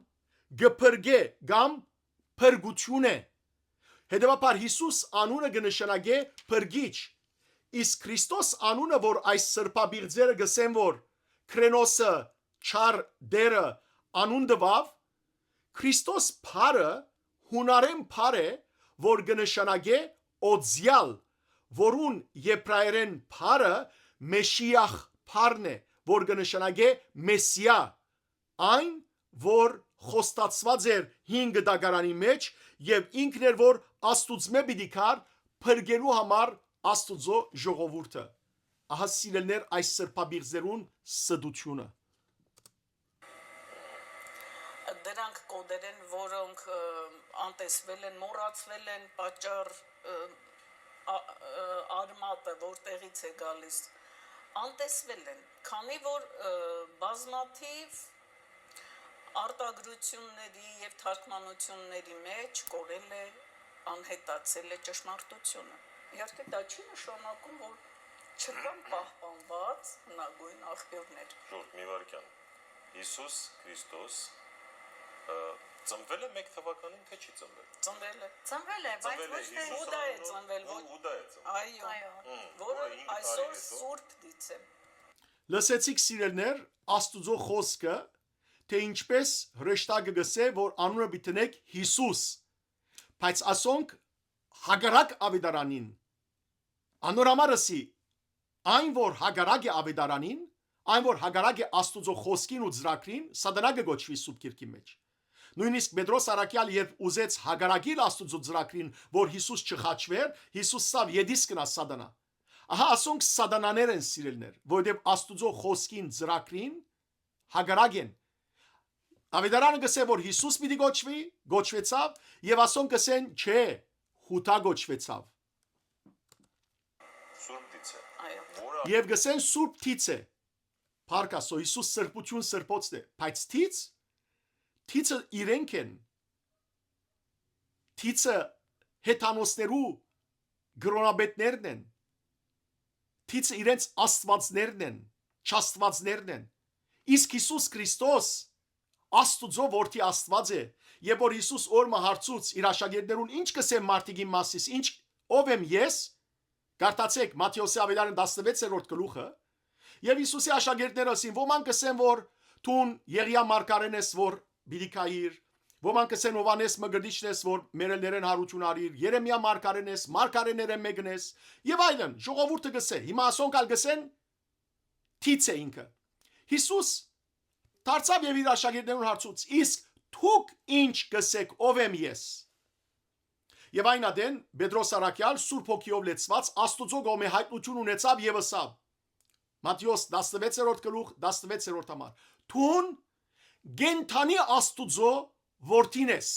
կը փրկէ կամ փրկութիւն է։ Հետեւաբար Յիսուս անունը կը նշանակէ փրկիչ, իսկ Քրիստոս անունը, որ այս սրբապիղձերը գսեն որ Քրենոսը, չար դերը անուն տուաւ, Քրիստոս բառը յունարէն բառ է, որ կը նշանակէ օծեալ, որուն եբրայերէն բառը Մեշիախ բառն է, որ կը նշանակէ Մեսիա, այն, որ խոստացուած էր հին գտակարանի մէջ եւ ինքն էր, որ Աստուծմէ պիտի գար փրկելու համար Աստուծոյ ժողովուրդը։ Ահա, սիրելիներ, այս սրբապիղձերուն ստությունը։ Դրանք կոդեր են, որոնք, ը, անտեսվել են, մոռացվել են, պատճառ, ը, ա-, ը, արմատը որտեղից է գալիս, անտեսվել են, քանի որ, ը, բազմաթիվ արտագրությունների և թարգմանությունների մեջ կորել է, անհետացել է ճշմարտությունը։ Իհարկե, դա չի նշանակում, որ չկան պահպանված հնագույն աղբյուրներ։ Ժորդ, մի վայրկյան։ Հիսուս Քրիստոս, ը, ծնվել է մեկ թվականին, թե չի ծնվել։ Ծնվել է։ Ծնվել է, բայց Ծնվել է ոչ թե Հիսուս Հուդա է անունով, ծնվել, Հու-, ոչ Հուդա է ծնվել։ Այո, Այո։ Հմ, որը որը հինգ այսօր տարի հետո։ Սուրբ դիցե։ Լսեցիք, սիրելիներ, Աստուծոյ խօսքը, թէ ինչպէս հրեշտակը գսէ, որ անունը պիտի դնեք Յիսուս, բայց ասոնք հակառակ աւետարանին։ Անոր համար ըսի, այն որ հակառակ է աւետարանին, այն որ հակառակ է Աստուծոյ խօսքին ու ծրագրին, Սատանա կը կոչուի Սուրբ Գիրքին մէջ։ Նոյնիսկ Պետրոս առաքեալ, երբ ուզեց հակառակիլ Աստուծոյ ծրագրին, որ Յիսուս չխաչուէր, Յիսուս սա ետիս կնա Սատանա։ Ահա ասոնք Սատանաներ են, սիրելիներ, որովհետեւ Աստուծոյ խօսքին ծրագրին հակառակ են։ Աւետարանը կ'ըսէ, որ Յիսուս պիտի կոչուի, կոչուեցաւ, եւ ասոնք կ'ըսեն, չէ, Յուդա կոչուեցաւ։ Սուրբ Տիցը։ Այո։ Որը Եւ կ'ըսեն, Սուրբ Տիցը։ Փառք Աստծո, Յիսուս սրբություն սրբոցն է, բայց Տից, Տիցը իրենք են, Տիցը հեթանոսներու կրոնապետներն են, Տիցը իրենց աստուածներն են, չաստուածներն են։ Իսկ Յիսուս Քրիստոս Աստուծոյ որդի Աստուած է, եւ որ Յիսուս օր մը հարցուց իր աշակերտներուն, «Ի՞նչ կ'ըսեմ մարդիկին մասիս, ի՞նչ, ո՞վ եմ ես»։ Կարդացէք Մատթէոսի Աւետարան տասնվեցերորդ գլուխը, եւ Յիսուսի աշակերտները ըսին, «Ոմանք կ'ըսեն, որ դուն Եղիա մարգարէն ես, որ պիտի գայիր, ոմանք կ'ըսեն, Յովհաննէս Մկրտիչն ես, որ մեռելներէն յարութիւն առիր, Երեմիա մարգարէն ես, մարգարէներէն մէկն ես», եւ այլն։ Ժողովուրդը կ'ըսէ, հիմա ասոնք ալ կ'ըսեն, Տից է ինքը։ Յիսուս դարձաւ եւ իր աշակերտներուն հարցուց, «Իսկ դուք ի՞նչ կ'ըսէք, ո՞վ եմ ես»։ Եւ այն ատեն Պետրոս առաքեալ, Սուրբ Հոգիով լեցուած, Աստուծոյ կողմէ յայտնութիւն ունեցաւ եւ ըսաւ, Մատթէոս տասնվեցերորդ գլուխ, տասնվեցերորդ համար, «Դուն կենդանի Աստուծոյ որդին ես»։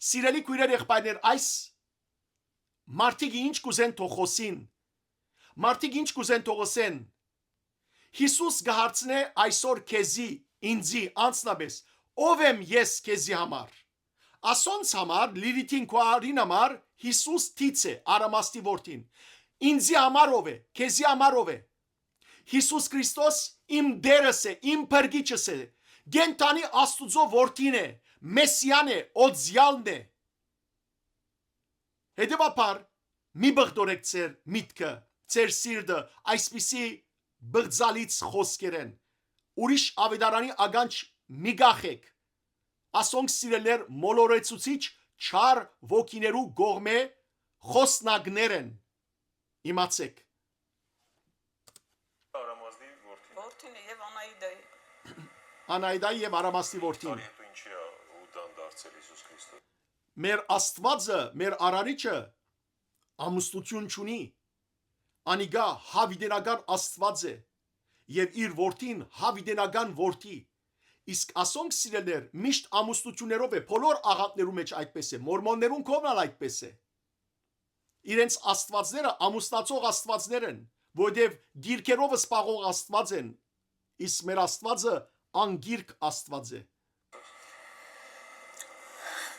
Սիրելի քոյրեր, եղբայրներ, այս մարդիկ ինչ կ'ուզեն թող խօսին, մարդիկ ինչ կ'ուզեն թող ըսեն, Յիսուս կը հարցնէ այսօր քեզի, ինձի անձնապէս, «Ո՞վ եմ ես քեզի համար»։ Ասոնց համար, Լիլիթին, քուարին համար Յիսուս Տից է, Արամաստի որդին։ Ինձի համար ո՞վ է, քեզի համար ո՞վ է։ Յիսուս Քրիստոս իմ Տերս է, իմ Փրկիչս է, կենդանի Աստուծոյ որդին է, Մեսիան է, Օծեալն է։ Հետեւաբար, մի բղտորեք ձեր միտքը, ձեր սիրտը այսպիսի բղծալից խօսքերէն։ Ուրիշ աւետարանի ականջ մի կախեք։ Ասոնք, սիրելիներ, մոլորեցուցիչ չար ոգիներու կողմէ խօսնակներ են։ Իմացեք։ Արամազդի որդին։ Որդին է եւ Անայդայի։ Անայդայի եւ Արամաստի որդին։ Տարի հետո ինչի է Յուդան դարձել Յիսուս Քրիստոս։ Մեր Աստուածը, մեր Արարիչը ամուսնութիւն չունի։ Անիկա յաւիտենական Աստուած է եւ իր որդին յաւիտենական որդի։ Իսկ ասոնք, սիրելիներ, միշտ ամուսնութիւններով է, բոլոր աղանդներու մէջ այդպես է, մորմոններուն կողմն ալ այդպես է։ Իրենց աստուածները ամուսնացող աստուածներ են, որտեւ գիրքերով սպաղող Աստուած են, իսկ մեր Աստուածը անգիրք Աստուած է։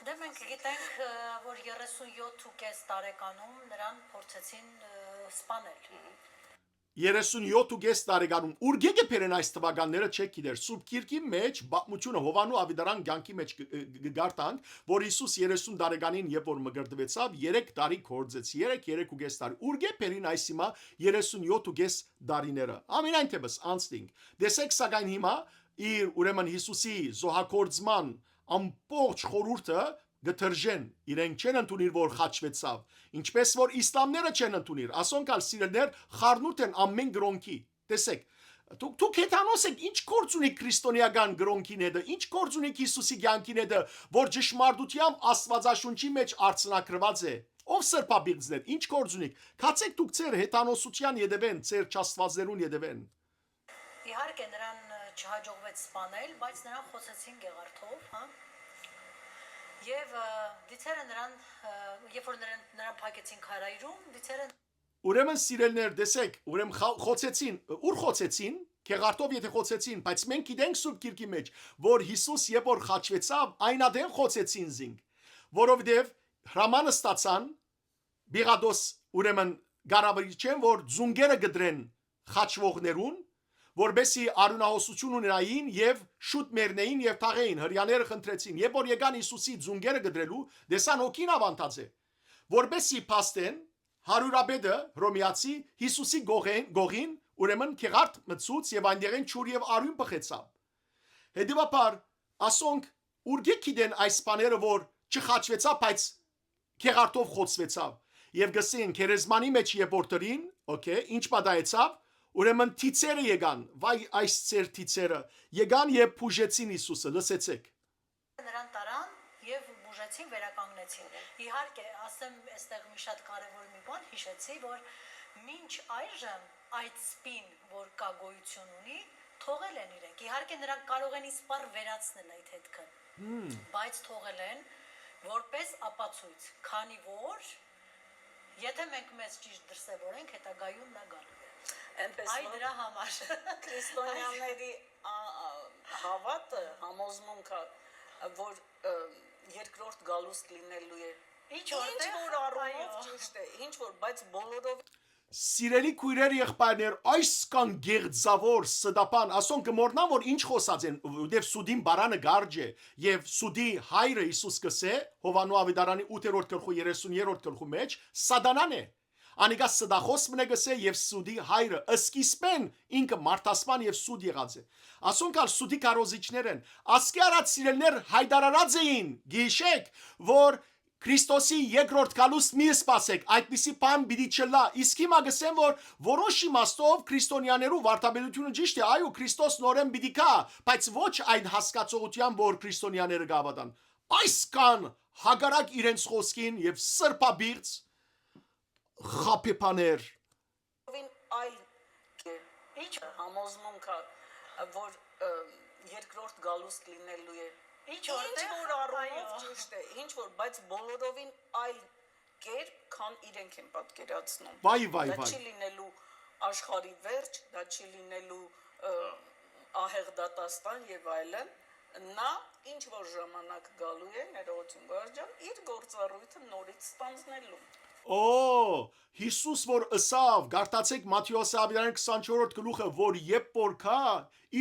Դե մենք գիտենք, ը, որ երեսուն յոթ ու կես տարեկանում նրան փորձեցին, ը, սպանել։ Երեսուն յոթ ու կես տարեկանում, ուրկէ՞ կը բերեն այս թվականները, չեք գիտեր։ Սուրբ Գիրքի մեջ պատմությունը, Յովհաննու Աւետարան կեանքի մեջ կը, կը, կը կարդանք, որ Յիսուս երեսուն տարեկանին, երբ որ մկրտուեցաւ, երեք տարի գործեց, երեք, երեք ու կես տարի։ Ուրկէ բերին այս հիմա երեսուն յոթ ու կես տարիները։ Ամենայն թեպս անցնինք։ Տեսեք, սակայն հիմա իր, ուրեմն Յիսուսի զոհագործման ամբողջ խորհուրդը կը թռժեն, իրենք չեն ընդունիր, որ խաչվեցաւ, ինչպես որ իսլամները չեն ընդունիր, ասոնք ալ, սիրելիներ, խառնուրդ են ամեն կրոնքի։ Տեսեք, դուք, դուք հեթանոս եք, ինչ գործ ունի քրիստոնեական կրոնքին հետը, ինչ գործ ունի Յիսուսի կյանքին հետը, որ ճշմարտությամբ Աստուածաշունչի մեջ արձանագրված է։ Ո՞վ սրբապիղծներ, ինչ գործ ունի։ Գացեք դուք ձեր հեթանոսության ետևեն, ձեր չաստվածներուն ետևեն։ Իհարկե, նրան, ը, չհաջողվեց սպանել, բայց նրան խոցեցին գեղարդով, հա։ Եվ, ը, դիցերը նրան, ը, երբ որ նրան, նրան փակեցին քարայրում, դիցերը Ուրեմն, սիրելիներ, տեսեք, ուրեմն խա-, խոցեցին, ուր խոցեցին, գեղարդով եթե խոցեցին, բայց մենք գիտենք Սուրբ Գիրքի մեջ, որ Յիսուս երբ որ խաչվեցաւ, այն ատեն խոցեցին զինք, որովհետև հրաման ստացան Պիղատոս, ուրեմն կառավարիչեն, որ ծունկերը կդրեն խաչվողներուն, որպեսզի արիւնահոսութիւն ունենային եւ շուտ մեռնեին եւ թաղեին։ Հրեաները խնդրեցին, երբ որ եկան Յիսուսի ծունկերը կդրելու, տեսան հոգին աւանդած է, որպեսզի փաստեն, հարիւրապետը, հռոմեացի, Յիսուսի գողեն-, գողին, ուրեմն գեղարդ մտցուց եւ այնտեղէն ջուր եւ արիւն բղեցաւ։ Հետեւաբար, ասոնք ուրկէ գիտեն այս բաները, որ չխաչվեցաւ, բայց գեղարդով խոցվեցաւ։ Եւ գսեն, գերեզմանի մեջ երբ որ դրին, օքեյ, ինչ պատահեցաւ, Ուրեմն թիցերը եկան, վայ այս ձեր թիցերը, եկան եւ բուժեցին Յիսուսը, լսեցեք։ Նրան տարան եւ բուժեցին, վերականգնեցին։ Իհարկե, ասեմ, այստեղ մի շատ կարեւոր մի բան յիշեցի, որ մինչ այժմ այդ սպին, որ կա գոյություն ունի, թողել են իրենք։ Իհարկե, նրանք կարող են իսպառ վերացնել այդ հետքը, բայց թողել են որպես ապացոյց, քանի որ եթե մենք մեզ ճիշտ դրսեւորենք, հետագայում նա գալու է։ Այնպես Այ որ դրա համար։ Քրիստոնյաների ա-, ա-, հաւատը, համոզմունքը, որ, ը, երկրորդ գալուստ լինելու է, Ինչ ինչ որտեղ, որ առումով այո։ Ճիշտ է, ինչ որ, բայց բոլորով Սիրելի քոյրեր, եղբայրներ, այսքան գեղձաւոր, ստապան, ասոնք կը մոռնան, որ ինչ խօսած են, որտեւ սուդին բարանը գարջ է, եւ սուդի հայրը Յիսուս կսէ, Յովհաննու աւետարանի ութերորդ գլխու երեսուն երրորդ գլխու մեջ, Սատանան է։ Անիկա ստախոս մնը կսէ եւ սուդի հայրը, սկիզբեն ինքը մարդասպան եւ սուդ եղած է։ Ասոնք ալ սուդի քարոզիչներ են։ Ասկի առաջ սիրելիներ հայտարարած էին, գիշեք, որ Քրիստոսի երկրորդ գալուստ մի սպասեք, այդպիսի բան պիտի չլա։ Իսկ հիմա կսեմ, որ որոշ իմաստով քրիստոնյաներու վարդապետությունը ճիշտ է, այո, Քրիստոս նորեն պիտի գա, բայց ոչ այն հասկացողությամբ, որ քրիստոնյաները կհաւատան։ Այսքան հակառակ իրենց խօսքին եւ սրբապիղծ խաբեբաներ։ Ովին այլ կերպ։ Ինչ համոզմունքը, որ, ը, երկրորդ գալուստ լինելու է։ Ինչ ինչ որտեղ, որ առումով այո։ Ճիշտ է, ինչ որ, բայց բոլորովին այլ կերպ, քան իրենք են պատկերացնում։ Վայ, վայ, դա վայ։ Չի լինելու աշխարհի վերջ, դա չի լինելու, ը, ահեղ դատաստան եւ այլն։ Նա ինչ որ ժամանակ գալու է, ներողություն, Գոհար ջան, իր գործառույթը նորից ստանձնելու։ Օ, Յիսուս որ ըսաւ, կարդացեք Մատթէոս Ավետարան քսանչորսերորդ գլուխը, որ երբ որ գայ,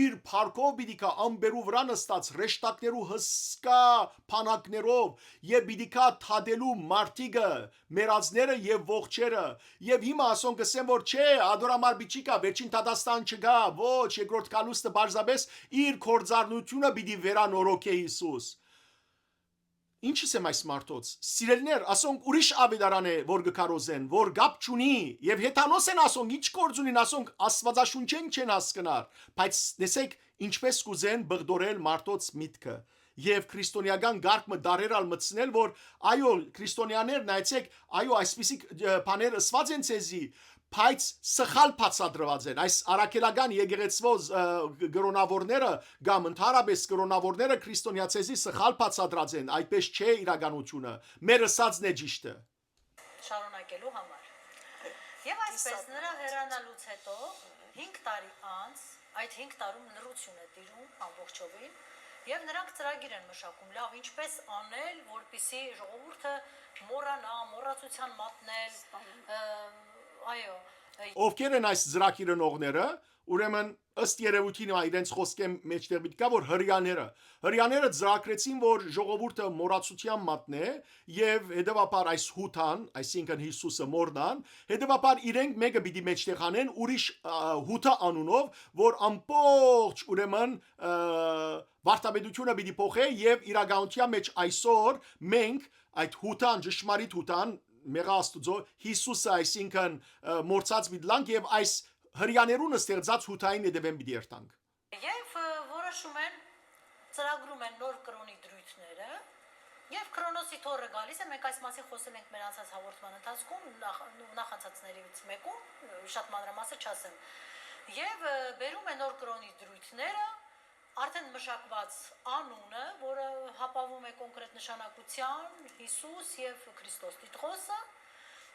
իր փառքով պիտի գայ, ամպերու վրայ նստած, հրեշտակներու հսկայ բանակներով, եւ պիտի գայ դատելու մարդիկը, մեռածները եւ ողջերը, եւ հիմա ասոնք կսեն, որ չէ, ադոր համար պիտի չի գայ, վերջին դատաստան չկայ, ոչ, երկրորդ գալուստը պարզապէս իր գործառնությունը պիտի վերանորոգէ Յիսուս։ Ինչ ըսեմ այս մարդոց, սիրելիներ, ասոնք ուրիշ աւետարան է, որ կը քարոզեն, որ կապ չունի, եւ հեթանոս են ասոնք, ինչ գործ ունին ասոնք, Աստուածաշունչէն չեն հասկնար, բայց տեսեք, ինչպես կուզեն բղդորել մարդոց միտքը եւ քրիստոնեական կարգ մը դարեր ալ մտցնել, որ այո, քրիստոնեաներ, նայեցեք, այո, այսպիսի, ը, բաներ ըսված են ձեզի, բայց սխալ բացատրված են։ Այս առաքելական եկեղեցւոյ, ը, կրոնավորները կամ ընդհանրապես կրոնավորները քրիստոնեացեզի սխալ բացատրած են, այդպես չէ իրականությունը, մեր ըսածն է ճիշդը։ Շարունակելու համար։ Եւ այսպես, նրա հեռանալուց հետո, հինգ տարի անց, այդ հինգ տարում լռություն է տիրում ամբողջովին, եւ նրանք ծրագիր են մշակում, լավ, ինչպես անել, որպեսզի ժողովուրդը մոռանայ, մոռացության մատնել, ը, այո, ը, Ովքեր են այս ծրագիրը նողները, ուրեմն ըստ երեւոյթին, հիմա իրենց խօսքին մեջտեղ պիտի գայ, որ հրեաները, հրեաները ծրագրեցին, որ ժողովուրդը մոռացության մատնէ եւ հետեւաբար այս Յուդան, այսինքն Յիսուսը մոռնան, հետեւաբար իրենք մէկը պիտի մեջտեղ անեն, ուրիշ, ա, Յուդա անունով, որ ամբողջ, ուրեմն, ը, վարդապետությունը պիտի փոխէ եւ իրականության մեջ այսօր մենք այդ Յուդան, ճշմարիտ Յուդան, մեղա Աստուծոյ, Յիսուսը, այսինքն, ը, մոռցած պիտի լանք եւ այս հրեաներուն ստեղծած Յուդային հետեւէն պիտի երթանք։ Եվ, ը, որոշում են, ծրագրում են նոր կրոնի դրույթները, եւ Քրոնոսի թոռը գալիս է, մենք այս մասին խոսել ենք մեր անցած հաղորդման ընթացքում, նախ-, նախանցածներից մեկում, ը, շատ մանրամասը չասեմ։ Եվ, ը, բերում է նոր կրոնի դրույթները, արդեն մշակված անունը, որը հապավում է կոնկրետ նշանակության, Յիսուս եւ Քրիստոս Տիտղոսը,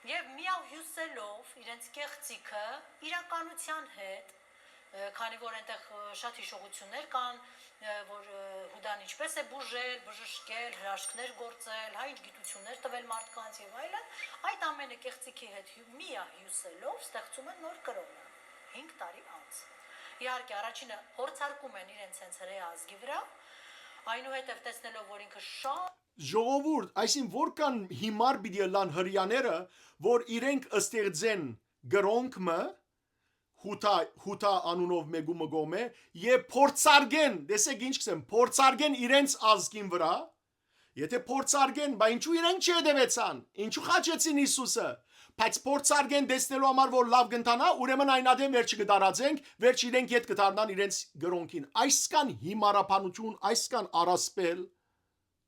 եւ միահյուսելով իրենց կեղծիքը իրականության հետ, ը, քանի որ այնտեղ, ը, շատ հիշողություններ կան, ը, որ, ը, Յուդան ինչպես է բուժել, բժշկել, հրաշքներ գործել, հա, ինչ գիտություններ տվել մարդկանց եւ այլն, այդ ամենը կեղծիքի հետ հյու-, միահյուսելով ստեղծում են նոր կրոնը, հինգ տարի անց։ Իհարկե, առաջինը փորձարկում են իրենց հենց հրեա ազգի վրա, այնուհետև տեսնելով, որ ինքը շատ Ժողովուրդ, այսինքն որքան հիմար պիտի ըլլան հրեաները, որ իրենք ստեղծեն կրոնք մը, Յուդա, Յուդա անունով մեկու մը կողմէ, եւ փորձարկեն, տեսեք ինչ կսեմ, փորձարկեն իրենց ազգին վրայ, եթե փորձարկեն, բա ինչու իրենք չհետեւեցան, ինչու խաչեցին Յիսուսը, Բայց փորձարկեն տեսնելու համար, որ լաւ կ'ընթանայ, ուրեմն այն ատեն վերջը կը տարածենք, վերջ իրենք ետ կը դառնան իրենց կրօնքին։ Այսքան հիմարաբանություն, այսքան առասպել,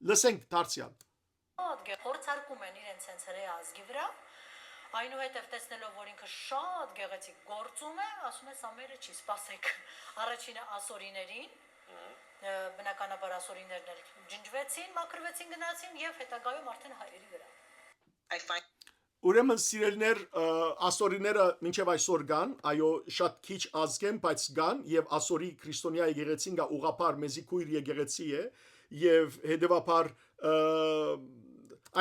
լսենք դարձեալ։ Շատ գեղ փորձարկում են իրենց հենց հրեայ ազգի վրա, այնուհետև տեսնելով, որ ինքը շատ գեղեցիկ գործում է, ասում է, «Սա մերը չի, սպասեք»։ Առաջինը ասորիներին, ը, բնականաբար ասորիներն էլ ջնջվեցին, մաքրվեցին, գնացին և հետագայում արդեն հայերի վրա։ I find Ուրեմն, սիրելիներ, ը, ասորիները մինչև այսօր կան, այո, շատ քիչ ազգ են, բայց կան, եւ ասորի քրիստոնեայ եկեղեցին կայ ուղղափառ մեզի քոյր եկեղեցի է, եւ հետեւաբար, ը,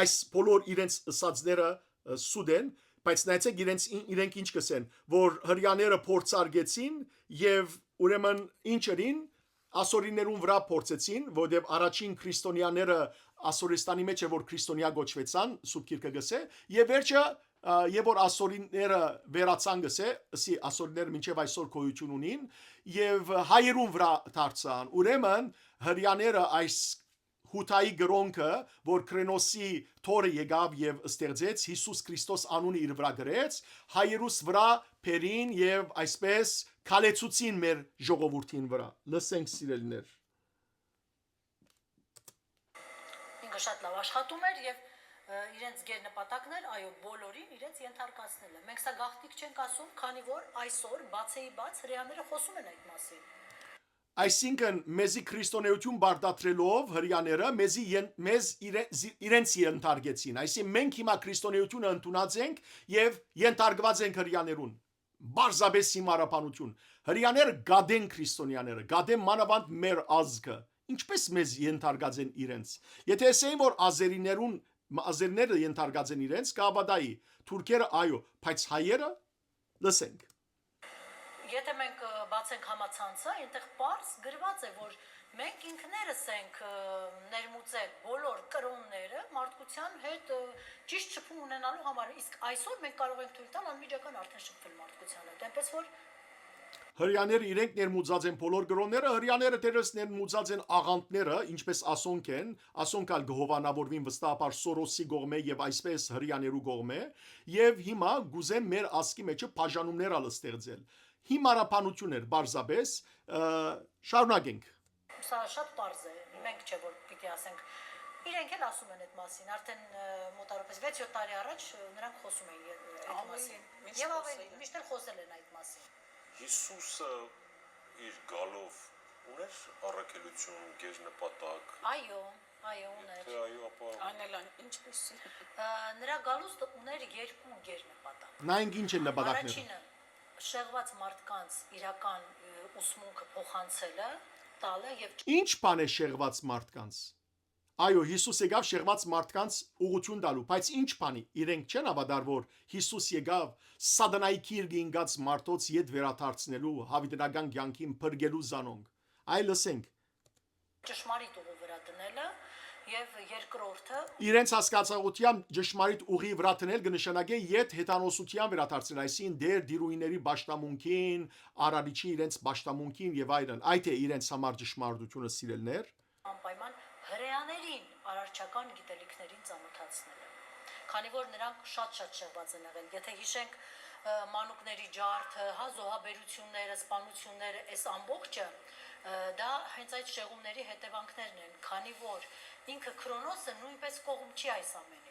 այս բոլոր իրենց ըսածները, ը, սուտ են, բայց նայեցեք իրենց, ին-, իրենք ինչ կ'ըսեն, որ հրեաները փորձարկեցին եւ ուրեմն ինչ ըրին, ասորիներուն վրայ փորձեցին, որտեւ առաջին քրիստոնեաները Ասորեստանի մէջ է, որ քրիստոնեայ կոչուեցան, Սուրբ Գիրքը կ'ըսէ, եւ վերջը, ա, եւ որ ասորիները վերացան կ'ըսէ, ըսի ասորիները մինչեւ այսօր գոյութիւն ունին, եւ հայերուն վրայ դարձան։ Ուրեմն հրեաները այս Յուդայի կրօնքը, որ Քրենոսի թորը եկաւ եւ ստեղծեց, Յիսուս Քրիստոս անունը իր վրայ գրեց, հայերուս վրայ բերին եւ այսպես քալեցուցին մեր ժողովուրդին վրա։ Լսենք, սիրելիներ։ Ինքը շատ լաւ աշխատում էր եւ, ը, իրենց գերնպատակն էր, այո, բոլորին իրենց ենթարկացնելը։ Մենք սա գաղտնիք չենք ասում, քանի որ այսօր բացեի բաց հրեաները խոսում են այդ մասին։ Այսինքն, մեզի քրիստոնեություն պարտադրելով հրեաները, մեզի են-, մեզ իրեն-, զի-, իրենց ենթարկեցին։ Այսինքն, մենք հիմա քրիստոնեությունը ընդունած ենք եւ ենթարկված ենք հրեաներուն։ Պարզապէս հիմարաբանություն։ Հրեաները գատեն քրիստոնեաները, գատեն մանաւանդ մեր ազգը։ Ինչպէս մեզ ենթարկած են իրենց։ Եթե ասեին, որ ազերիներուն, ազերիները ենթարկած են իրենց, կհաւատայի, թուրքերը, այո, բայց հայերը, լսենք։ Եթե մենք, ը, բացենք համացանցը, այնտեղ պարզ գրված է, որ մենք ինքներս ենք, ը, ներմուծել բոլոր կրոնները մարդկության հետ, ը, ճիշտ շփում ունենալու համար, իսկ այսօր մենք կարող ենք թույլ տալ անմիջական արդեն շփվել մարդկության հետ, այնպես որ Հրեաները իրենք ներմուծած են բոլոր կրոնները, հրեաները դեռս ներմուծած են աղանդները, ինչպես ասոնք են, ասոնք ալ կը հովանավորուին վստահաբար Սորոսի կողմէ եւ այսպես հրեաներու կողմէ, եւ հիմա կ'ուզեն մեր ազգի մէջը բաժանումներ ալ ստեղծել։ Հիմարաբանություն էր պարզապէս, ը, շարունակենք։ Սա շատ պարզ է, մենք չէ որ պիտի ասենք, իրենք էլ ասում են այդ մասին, արդեն, ը, մոտարապես վեց-յոթ տարի առաջ, ը, նրանք խոսում էին ե-, այդ Ամեն մասին։ միշտ Եվ ավելի, խոսել են։ միշտ էլ խոսել են այդ մասին։ Յիսուսը իր գալով ուներ առաքելություն, գերնպատակ։ Այո, այո, ուներ։ Եթե այո, ապա Անելան, ինչպեսի։ Ա, նրա գալուստը ուներ երկու գերնպատակ։ Նայենք ինչ են նպատակները։ Առաջինը, շեղված մարդկանց իրական, ը, ուսմունքը փոխանցելը, տալը եւ Ինչ բան է շեղված մարդկանց։ Այո, Յիսուս եկաւ շեղված մարդկանց ուղղություն տալու, բայց ինչ բանի, իրենք չեն հաւատար, որ Յիսուս եկաւ սատանայի գիրկը ինկած մարդոց ետ վերադարձնելու, յաւիտենական կյանքին փրկելու զանոնք։ Այ լսենք։ Ճշմարիտ ուղու վրա դնելը, եւ երկրորդը Իրենց հասկացողութեան ճշմարիտ ուղի վրա դնել կը նշանակէ ետ հեթանոսութեան վերադարձնել, այսինքն դեր դիրուհիների պաշտամունքին, արարիչի իրենց պաշտամունքին եւ այլն։ Այդ է իրենց համար ճշմարտությունը, սիրելիներ։ անպայման հրեաներին արարչական գիտելիքներին ծանոթացնելը, քանի որ նրանք շատ-շատ շեղված են եղել։ Եթե հիշենք, ը, մանուկների ջարդը, հա, զոհաբերությունները, սպանությունները, այս ամբողջը, ը, դա հենց այդ շեղումների հետևանքներն են, քանի որ ինքը Քրոնոսը նույնպես կողմ չի այս ամենին։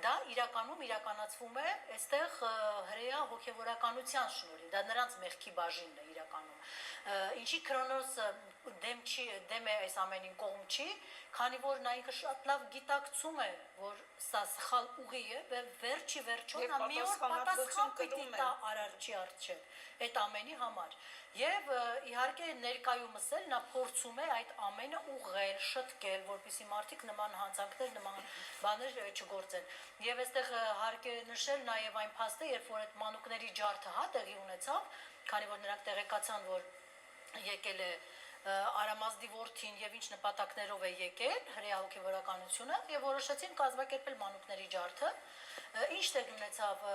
Դա իրականում իրականացվում է այստեղ, ը, հրեա հոգեվորականության շնորհիվ, դա նրանց մեղքի բաժինն է իրականում։ Ը, ինչի Քրոնոսը դեմ չի, դեմ է այս ամենին, կողմ չի, քանի որ նա ինքը շատ լաւ գիտակցում է, որ սա սխալ ուղի է, վե-, վերջի վերջոյ Եւ նա մի օր պատասխանատվություն պատասխան պիտի կրում է։ տա արարչի առջեւ այդ ամենի համար։ Եվ, ը, իհարկե ներկայումս էլ նա փորձում է այդ ամենը ուղղել, շտկել, որպեսզի մարդիկ նման հանցանքներ, նման բաներ, ը, չգործեն։ Եվ այստեղ, ը, հարկ է նշել նաեւ այն փաստը, երբ որ այդ մանուկների ջարդը, հա, տեղի ունեցավ, քանի որ նրանք տեղեկացան, որ եկել է, ը, Արամազդի որդին եւ ինչ նպատակներով է եկել, հրեա հոգեվորականությունը, եւ որոշեցին կազմակերպել մանուկների ջարդը։ Ը, ինչ տեղի ունեցավ, ը,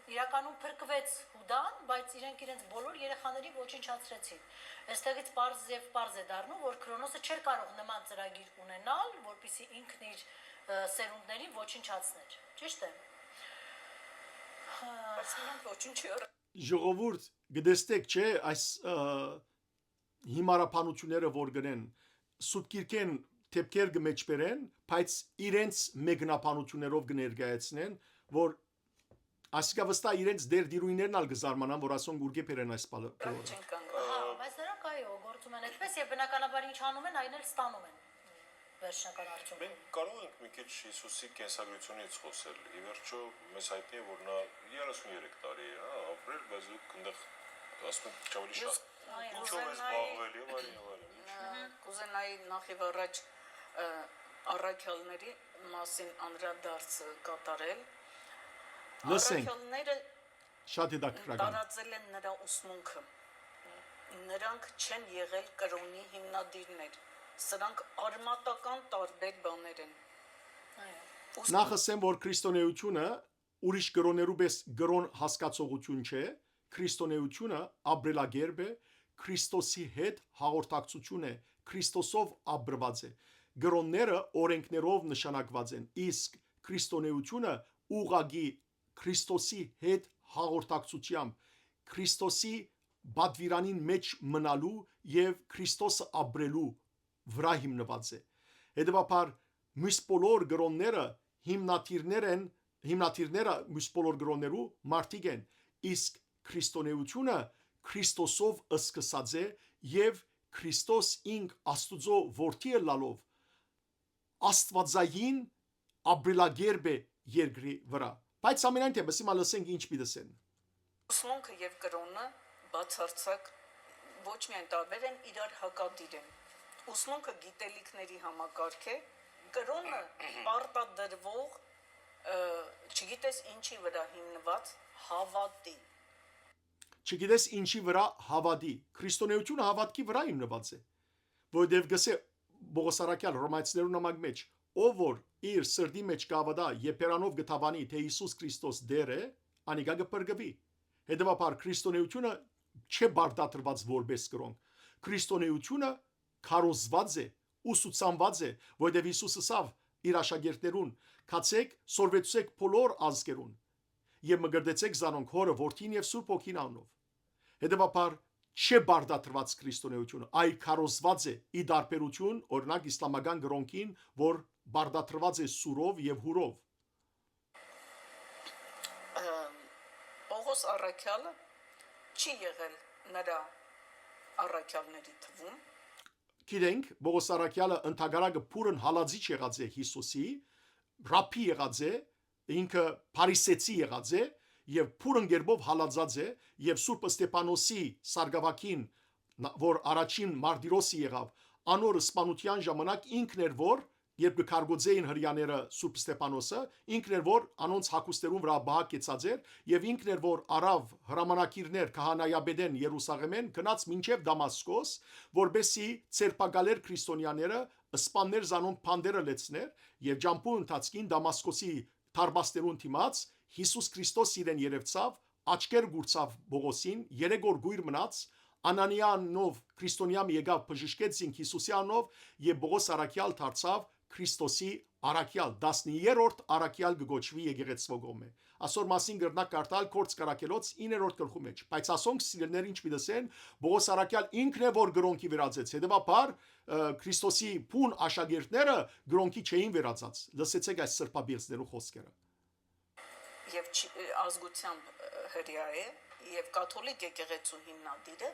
իրականում փրկվեց Յուդան, բայց իրենք իրենց բոլոր երեխաներին ոչնչացրեցին։ Այստեղից պարզ եւ պարզ է դառնում, որ Քրոնոսը չէր կարող նման ծրագիր ունենալ, որպեսզի ինքն իր, ը, սերունդներին ոչնչացներ։ Ճիշտ է։ Պարսկերուն ոչինչ չի ըրը։ Ժողովուրդ, կտեսնէք, չէ՞, այս, ը, հիմարաբանութիւնները որ կ'ընեն, Սուրբ Գիրքէն դէպքեր կը մեջբերեն, բայց իրենց մեկնաբանութիւններով կը ներկայացնեն, որ ասիկա վստահ իրենց դեր դիրույններն ալ կը զարմանան, որ ասոնք ուրկէ բերեն այս բալը, բոլորը։ Չեն կանգ-, հա, բայց նրանք այո, գործում են այդպես, եւ բնականաբար ինչ անում են, այն էլ ստանում են վերջնական արդյունքը։ Մենք կարող ենք մի քիչ Հիսուսի կենսագրությունից խոսել։ Ի վերջո, մեզ հայտնի է, որ նա երեսուն երեք տարի է, հա, ապրել, բայց դուք այնտեղ ասում եք ավելի Ես շատ։ Այո։ Ինչով է կուզենայի, զբաղվել, եւ այլն, եւ այլն, ինչ։ Ը, կուզենայի նախ եւ առաջ, ը, առաքյալների մասին անդրադարձը կատարել։ Լսենք։ Առաքյալները Շատ հետաքրքրական։ Տարածել են նրա ուսմունքը։ Նրանք չեն եղել կրոնի հիմնադիրներ։ Սրանք արմատական տարբեր բաներ են։ Այո։ Ուսմունք Նախ ասեմ, որ քրիստոնեությունը ուրիշ կրոններու պես կրոն հասկացողություն չէ, քրիստոնեությունը ապրելակերպ է, Քրիստոսի հետ հաղորդակցություն է, Քրիստոսով ապրուած է։ Կրոնները օրենքներով նշանակուած են, իսկ քրիստոնեությունը ուղղակի Քրիստոսի հետ հաղորդակցությամբ, Քրիստոսի պատուիրանին մէջ մնալու եւ Քրիստոսը ապրելու վրայ հիմնուած է։ Հետեւաբար, մյուս բոլոր կրոնները հիմնադիրներ են, հիմնադիրները մյուս բոլոր կրոններու մարդիկ են, իսկ քրիստոնեությունը Քրիստոսով սկսած է եւ Քրիստոս ինք Աստուծոյ որդի ըլլալով աստուածային ապրելակերպ է երկրի վրայ։ Բայց ամենայն դեպս հիմա լսենք ինչ պիտի ասեն։ Ուսմունքը եւ կրոնը բացարձակ ոչ միայն տարբեր են, իրար հակադիր են։ Ուսմունքը գիտելիքների համակարգ է, կրոնը պարտադրվող, ը, չգիտես ինչի վրա հիմնված հավատի։ Չգիտես ինչի վրա հավատի։ Քրիստոնեությունը հավատքի վրա հիմնված է, որովհետեւ գսե Պողոս առաքյալ Հռոմայեցիներուն նամակ մէջ, «Ով որ իր սրտի մէջ կ'հաւատայ եւ բերանով կը դաւանի, թէ Յիսուս Քրիստոս Տէր է, անիկա կը փրկուի»։ Հետեւաբար քրիստոնեությունը չէ պարտադրուած որպէս կրոնք։ Քրիստոնեությունը քարոզուած է, ուսուցանուած է, որովհետեւ Յիսուս ըսաւ իր աշակերտներուն. «Գացէք, սորվեցուցէք բոլոր ազգերուն եւ մկրտեցէք զանոնք Հօրը, Որդին եւ Սուրբ Հոգին անունով»։ Հետեւաբար, չէ պարտադրուած քրիստոնեությունը, այլ քարոզուած է, ի տարբերություն, օրինակ, իսլամական կրոնքին, որ պարտադրուած է սուրով եւ հուրով։ Ըմ, Պողոս առաքյալը չի եղել նրա առաքյալների թվում։ Գիտենք, Պողոս առաքյալը ընդհակառակը փուրն հալածիչ եղած է Յիսուսի, ռաբբի եղած է, ինքը փարիսեցի եղած է եւ փուրն կերպով հալածած է, եւ Սուրբ Ստեփանոսի սարկաւագին, նա-, որ առաջին մարտիրոսը եղաւ, անոր սպանութեան ժամանակ ինքն էր, որ երբ կը քարկոծէին հրեաները Սուրբ Ստեփանոսը, ինքն էր, որ անոնց հագուստերուն վրայ պահակ կեցած էր, եւ ինքն էր, որ առաւ հրամանակիրներ քահանայապետէն Երուսաղէմէն, գնաց մինչեւ Դամասկոս, որպեսզի ձերբակալեր քրիստոնեաները, սպաններ զանոնք, բանտերը լեցներ, եւ ճամբու ընթացքին Դամասկոսի դարպասներուն դիմաց Յիսուս Քրիստոս իրեն երեւցաւ, աչքեր կուրցաւ Պողոսին, երեք օր կոյր մնաց, Անանիա անունով քրիստոնեայ մը եկաւ, բժշկեց զինք Յիսուսի անունով, եւ Պողոս առաքյալ դարձաւ Քրիստոսի առաքյալ, տասներորդ առաքյալ կը կոչուի եկեղեցւոյ կողմէ։ Ասոր մասին կրնաք կարդալ Գործք առաքելոց իններորդ գլխու մէջ։ Բայց ասոնք, սիրելիներ, ինչ պիտի ասեն, Պողոս առաքյալ ինքն է, որ կրոնքի վերածեց։ Հետեւաբար, ը, Քրիստոսի բուն աշակերտները կրոնքի չէին վերածած։ Լսեցեք այս սրբապիղծներու խօսքերը։ Եւ չի, ազգությամբ, ը, հրեա է, եւ կաթոլիկ եկեղեցու հիմնադիր է,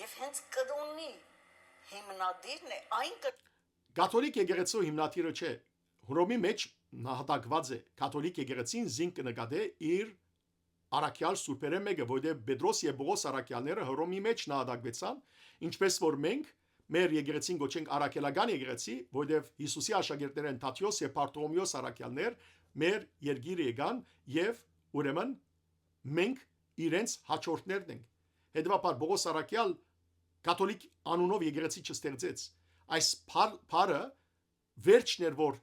եւ հենց կրոնի հիմնադիրն է, այն կր- Կաթոլիկ եկեղեցու հիմնադիրը չէ։ Հռոմի մէջ նահատակված է։ Կաթոլիկ եկեղեցին զինք կը նկատէ իր առաքյալ սուրբերէն մէկը, որովհետեւ Պետրոս եւ Պողոս առաքյալները Հռոմի մէջ նահատակվեցան, ինչպես որ մենք մեր եկեղեցին կոչենք առաքելական եկեղեցի, որովհետեւ Յիսուսի աշակերտներէն Թադէոս եւ Բարթողոմէոս առաքյալներ մեր երկիրը եկան, եւ ուրեմն մենք իրենց հաջորդներն ենք։ Հետեւաբար Պողոս առաքյալ կաթոլիկ անունով եկեղեցի չստեղծեց։ Այս փար-, փարը վերջն էր, որ